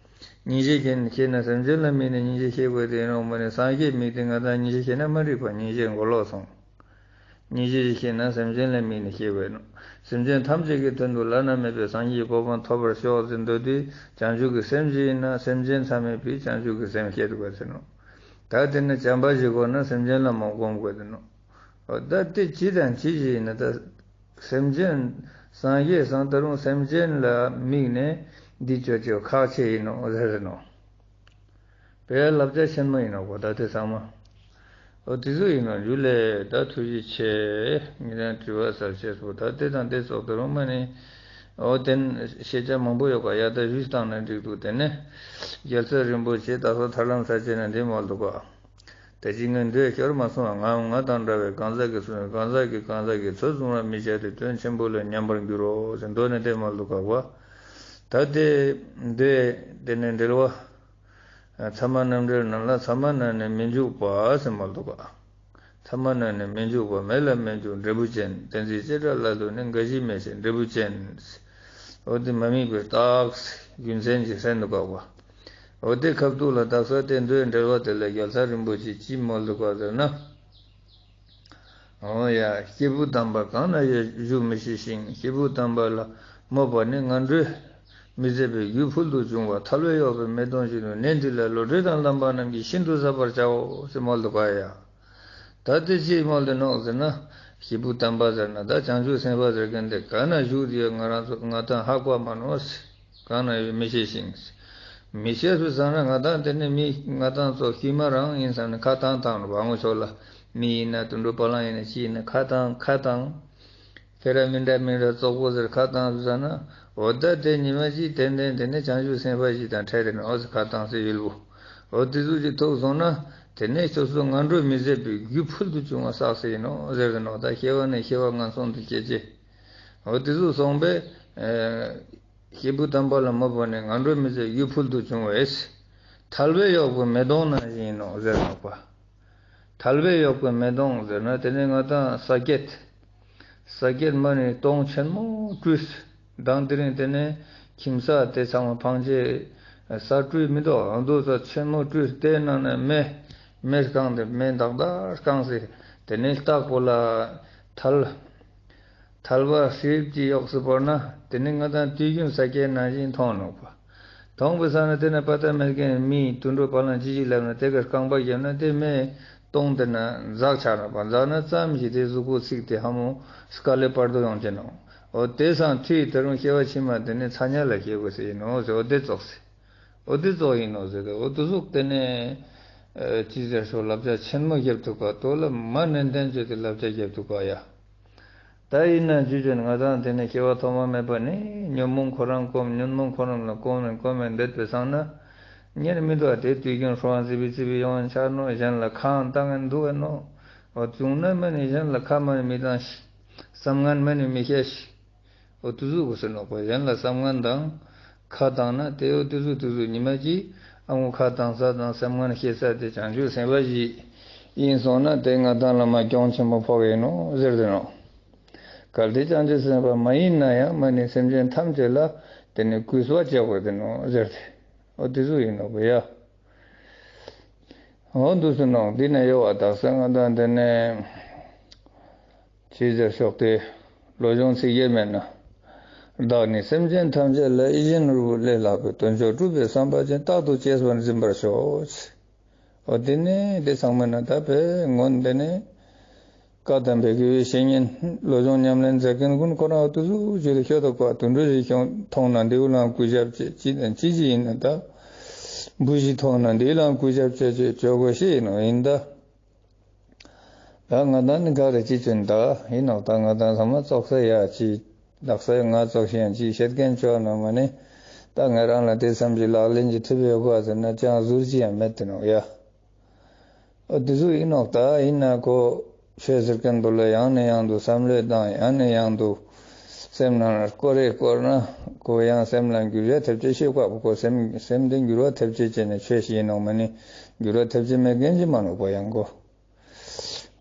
སྙིང་རྗེ་ཤེས་ན་སེམས་ཅན་ལ་དམིགས་ནས་སྙིང་རྗེ་ཤེས་དགོས་དེ་ཡིན་ནོ། མ་ནི་སངས་རྒྱས་དམིགས་ཏེ་ང་དང་སྙིང་རྗེ་ཤེས་ན་མ་འགྲིག་པ། སྙིང་རྗེ་མགོ་ལོག་སོང་། སྙིང་རྗེ་ཞིག་ཤེས་ན་སེམས་ཅན་ལ་དམིགས་ནས་ཤེས་དགོས་ནོ། སེམས་ཅན་ཐམས་ཅད་ཀྱི་དོན་དུ་བླ་ན་མེད་པའི་སངས་རྒྱས་གོ་འཕང་ཐོབ་པར་ཤོག་ཟེར་འདོད་དུས་བྱང་ཆུབ་ཀྱི་སེམས་ཅིག་ཡིན་ན་སེམས་ཅན་ཚང་མས་བྱང་ཆུབ་ཀྱི་སེམས་བསྐྱེད་དགོས་ཟེར་ནོ། ད་དེ་ནི་བྱམས་པ་ཞིག་དགོས་ན་སེམས་ཅན་ལ་མ་སྒོམ་དགོས་ཟེར་ནོ། འོ་ད་དེ་ཅི་དང་ཅི་ཞིག་ཡིན་ན་ད་སེམས་ཅན་སངས་རྒྱས་སང་ད་རུང་སེམས་ཅན་ལ་དམིགས་ནས་འདི་ཅོ་ཅོ་ཁག་ཆེ་ཡིན་ནོ་ཟེར་ཟེར་ནོ། དཔེ་བསླབ་བྱ་ཆེན་མོ་ཡིན་ནོ་གོ། ད་དེ་ཚང་མ། འོ་དེ་ཚོ་ཡིན་ནོ། འཇུ་ལེ། ད་ཐུགས་རྗེ་ཆེ། ངེད་རང་དྲི་བ་ཟབ་ཆེ་སོ། ད་དེ་དང་དེ་ཚོགས་དུ་རུང་མ་ནི། འོ་དེ་ཤེས་བྱ་མང་པོ་ཡོད་ག་ཡ། ད་ཞུས་བཏང་ན་འགྲིག་འདུག་དེ་ནས་རྒྱལ་ཚབ་རིན་པོ་ཆེ་ད་སོ་ཐར་ལམ་ས་བཅད་ན་འདི་མོལ་འདུག་ག། དེ་ཅི་ངས་འདོད་ཤོར་མ་སོང་བ། ང་ང་དང་འདྲ་བའི་གང་ཟག་གིས་གསུངས། གང་ཟག་གིས་གང་ཟག་གི་ཚོད་བཟུང་བར་མི་བྱ་སྟེ། དོན་ཆེན་པོ་ལ་མཉམ་པར་འགྱུར་རོ་ཟེར། མདོ་ནས་དེ་མོལ་འདུག་ག་བ། ད་དེ་འདོད་དེ་ནས་འབྲེལ་བ། ཚད་མ་རྣམ་འགྲེལ་ནང་ལ་ཚད་མ་ནང་ནས་མི་འཇུག་པ་ཟེར་མོལ་འདུག་ག། ཚད་མ་ནང་ནས་མི་འཇུག་པ། མེད་ལ་མི་འཇུག་འབྲས་བུ་ཅན། དེ་འཛིན་བྱེ་བྲག་ལ་ལྟོས་ནས་འགའ་ཞིག་མེད་ཅིང་འབྲས་བུ་ཅན། འོ་དེ་མ་དམིགས་པའི་རྟགས་རྒྱུ་མཚན་གྱི་ཟེར་འདུག་ག་བ། འོ་དེ་ཁ་ཐུག་ལ་དག་ས་དེ་འདོད་འབྲེལ་བ་དེ་ལ་རྒྱལ་ཚབ་རིན་པོ་ཆེ་ཅི་མོལ་འདུག་ག་ཟེར་ན། འོ་ཡ། སྐྱེས་བུ་དམ་པ་གང་ན་ཡོད་བཞུགས་མི་ཤེས་ཤིང་། སྐྱེས་བུ་དམ་པ་ལ་མོས་པ་ནི་ངན་འགྲོའི་མི་བཟད་པའི་རྒྱུ་ཕུལ་དུ་བྱུང་བ། ཐལ་བས་གཡོགས་པའི་མེ་དོང་བཞིན་དུ། གནས་འདི་ལ་བློ་གྲོས་དང་བསླབ་པ་རྣམས་ཀྱིས་ཤིན་ཏུ་ཟད་པར་བྱའོ་ཞེས་མོལ་འདུག་ག་ཡ། ད་དེ་ཅི་མོལ་འདུག་ནོ་ཟེར་ན། སྐྱེས་བུ་དམ་པ་ཟེར་ན་ད་བྱང་ཆུབ་སེམས་དཔའ་ཟེར་མཁན་དེ་གང་ན་བཞུགས་ཡོད་ང་རང་ཚོ་ང་དང་ཧ་གོ་མ་ནོ། གང་ན་ཡོད་མི་ཤེས་ཤིང་། མི་ཤེས་པའི་སང་ན་ང་དང་དེ་ནི་མི་ང་དང་ཚོ་ཤི་མ་རང་ཡིན་བསམ་ནས་ཁ་བཏང་བཏང་ནོ། བ་ངོ་ཕྱོགས་ལ་མི་ཡིན་ན་དུད་འགྲོ་བ་ལང་ཡིན་ན་ཅི་ཡིན་ན་ཁ་བཏང་ཁ་བཏང་། ཁྱེད་རང་མི་འདྲ་མི་འདྲ་བཙོག་པོ་ཟེར་ཁ་བཏང་བསམ་ན། འོ་ད་དེ་ཉི་མ་གཅིག་ཏན་ཏན་དེ་ནི་བྱང་ཆུབ་སེམས་དཔའ་ཞིག་དང་འཕྲད་དེ་ནི་འོ་ཟེར་ཁ་བཏང་སའི་ཡུལ་བོ། འོ་དེ་ཚོ་ཅིག་ཐུག་སོང་ན། དེ་ནས་སོ་སོ་ངན་འགྲོ་མི་བཟད་པའི་རྒྱུ་ཕུལ་དུ་བྱུང་བ་བསགས་སའི་ཡིན་ནོ་ཟེར་གི་ནོ། ད་སྐྱེ་བ་ནས་སྐྱེ་བ་ངན་སོང་དུ་སྐྱེ་ཅེས། འོ་དེ་ཚོ་སོང་པས། སྐྱེས་བུ་དམ་པ་ལ་མོས་པ་ནི་ངན་འགྲོ་མི་བཟད་རྒྱུ་ཕུལ་དུ་བྱུང་བས། ཐལ་བས་གཡོགས་པའི་མེ་དོང་ནང་བཞིན་ཡིན་ནོ་ཟེར་ནོ་པ། ཐལ་བས་གཡོགས་པའི་མེ་དོང་ཟེར་ན་དེ་ནི་ང་དང་ས་སྐྱེད། ས་སྐྱེད་མ་ནི་དོང་ཆེན་མོ་བྲུས། མདང་དེ་རིང་དེ་ནས་ཁྱིམ་ས་དེ་ཚང་མ་ཕང་ཆེ། ས་བྲུས་མི་འདུག་ཨ། འདུག་ས་ཆེན་མོ་བྲུས་དེ་ནང་ནས་མེ། མེ་བཀང་སྟེ་མེ་འདག་འདག་བཀང་སྟེ་དེ་ནས་ལྟག་པོ་ལ་ཐལ། ཐལ་བ་ཧྲིལ་གྱིས་གཡོགས་སུ་བོར་ན་དེ་ནི་ང་དང་དུས་རྒྱུན་ས་སྐྱེད་ནང་བཞིན་མཐོང་ནོ་པ། མཐོང་བའི་ས་ན་དེ་ན་པ་ཏ་མེད་མཁན་མི་དུད་འགྲོ་བ་ལང་ཅི་ཞིག་ལབ་ན་དེ་ག་རྐང་པ་བརྒྱབ་ན་དེ་མེ་དོང་དེ་ན་འཛག་ཆགས་ནོ་པ། འཛག་ན་ཙམ་ཞིག་དེ་གཟུགས་པོ་ཚིག་དེ་ཧ་མོ་སྐ་ལེ་བར་དོ་ཡོང་ཅེ་ནོ། འོ་དེ་སང་ཐུས་ད་རུང་སྐྱེ་བ་ཕྱི་མ་དེ་ནི་ཚ་ཉ་ལ་སྐྱེ་དགོས་ཟེར་ཡིན་ནོ་ཟེར། འོ་དེ་ཙོགས་ཟེར། འོ་དེ་ཙོགས་ཡིན་ནོ་ཟེར་ཏེ། འོ་དེ་ཟུག་དེ་ནས་ཅི་ཟེར་ཤོག་བསླབ་བྱ་ཆེན་མོ་རྒྱབ་ཐུབ་ག། དོ་ལ་མ་ནན་ཏན་བྱས་ཏེ་བསླབ་བྱ་རྒྱབ་ཐུབ་ག་ཡ། ད་ཡིན་ན་ཇུ་ཇུ་ང་དང་དེ་ནས་སྐྱེ་བ་ཐོག་མ་མེད་པ་ནས་ཉོན་མོངས་ཁོ་རང་སྐོམ། ཉོན་མོངས་ཁོ་རང་ལ་སྐོམ་ནས་སྐོམ་ནས་འདོད་པའི་སང་ན། ཉེར་མི་འདུག་དེ་དུས་རྒྱུན་ཧྲོ་བ་ཙི་བི་ཙི་བི་ཡོང་ཆགས་ནོ། གཞན་ལ་ཁ་བཏང་ངན་འདུག་ཨེ་ནོ། འོ་བྱུང་ན་མ་ནི་གཞན་ལ་ཁ་མ་ནི་མི་བཏང་ཤི། བསམ་ངན་མ་ནི་མི་བཤད་ཤི། འོ་དུ་ཟུག་གོ་ཟེར་ནོ་པ། གཞན་ལ་བསམ་ངན་དང་། ཁ་བཏང་ན་དེ་ཡོད་དུས་སུ་དུས་སུ་ཉི་མ་གཅིག་ཨ་ངོ་ཁ་བཏང་ས་དང་སེམས་ངན་བཤད་ས་དེ་བྱང་ཆུབ་སེམས་དཔའ་ཞིག་ཡིན་སོང་ན་དེ་ང་དང་ལ་མ་སྐྱོན་ཆེན་པོ་ཕོག་གི་ཡིན་ནོ་ཟེར་དེ་ནོ། གལ་ཏེ་བྱང་ཆུབ་སེམས་དཔའ་མ་ཡིན་ན་ཡང་མ་ནི་སེམས་ཅན་ཐམས་ཅད་ལ་དེ་ནི་གུས་པ་བྱེད་དགོས་དེ་ནོ་ཟེར་ཏེ། འོ་དེ་ཚོ་ཡིན་ནོ་གི་ཡ། འོ་འདུག་སེ་ནོ་འདི་ནས་ཡོད་བ་དག་ས་ང་དང་དེ་ནས་ཅི་ཟེར་ཤོག་སྟེ། བློ་སྦྱོང་ཚིག་བརྒྱད་མེད་ན། བདག་ནི་སེམས་ཅན་ཐམས་ཅད་ལ་ཡིད་བཞིན་ནོར་བུ་ལས་ལྷག་པའི་དོན་མཆོག་སྒྲུབ་པའི་བསམ་པ་ཅན་རྟག་ཏུ་གཅེས་པར་འཛིན་པར་ཤོག་འོ་དེ་ནས་དེ་ཚང་མ་ན་ད་བས་ངོ་འདི་ནས། བཀའ་གདམས་པའི་དགེ་བའི་བཤེས་གཉེན་བློ་སྦྱོང་ཉམས་ལེན་མཛད་མཁན་ཀུན་ཁོ་རང་དུ་སུ་ཞིག་ལ་ཤོད་དོ་བཀའ་དུད་འགྲོ་ཞིག་ཤོང་མཐོང་ན་འདིའུ་ལང་གུས་ཞབས་བྱེད་ཅི་དང་ཅི་ཅི་ཡིན་ན་ད། བུ་ཞིག་མཐོང་ན་འདིའུ་ལང་གུས་ཞབས་བྱེད་ཅེས་བྱོས་དགོས་ཤེས་ཡིན་ནོ་ཡིན་ད། ད་ང་དང་ནི་ག་རེ་ཅི་བྱོས་ད་ཡིན་ནོ་ད་ང་དང་ཚང་མ་ཙོག་ས་ཡ་ཅི། ལག་ས་ཡ་ང་ཙོག་ཤེས་ཡང་ཅི་བཤད་མཁན་ཆོག་ན་མ་ནི། ད་ང་རང་ལ་དེ་ཙམ་གྱི་ལག་ལེན་གྱི་ཐུབ་ཡོད་ག་ཟེར་ན་ཅང་ཟུར་ཅི་ཡང་མེད་དེ་ནོ་ཡ། ཨོ་དེ་ཚོ་ཡིན་ནོག་ད་ཡིན་ན་ཁོ་ཆོས་ཟེར་མཁན་པོ་ལ་ཡང་ནས་ཡང་དུ་བསམ་བློས་བཏང་ཡང་ནས་ཡང་དུ་སེམས་ནང་ལ་སྐོར་རེ་སྐོར་ན་ཁོ་ཡང་སེམས་ལ་འགྱུར་བའི་ཐབས་ཅེས་ཤེས་དགོས་པ་ཁོ་སེམས་སེམས་དེ་འགྱུར་བ་ཐབས་ཅེས་བྱས་ནས་ཆོས་ཤིག་ཡིན་ནོག་མ་ནི་འགྱུར་བ་ཐབས་ཅེས་མེད་མཁན་ཅིག་མ་ནོག་པ་ཡང་གོ།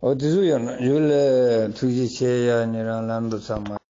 ཨོ་དེ་ཚོ་ཡོད་ན་ཡུལ་ལས་ཐུགས་རྗེ་ཆེ་ཡ་ཉེ་རང་ལམ་དུ་ཚང་མ།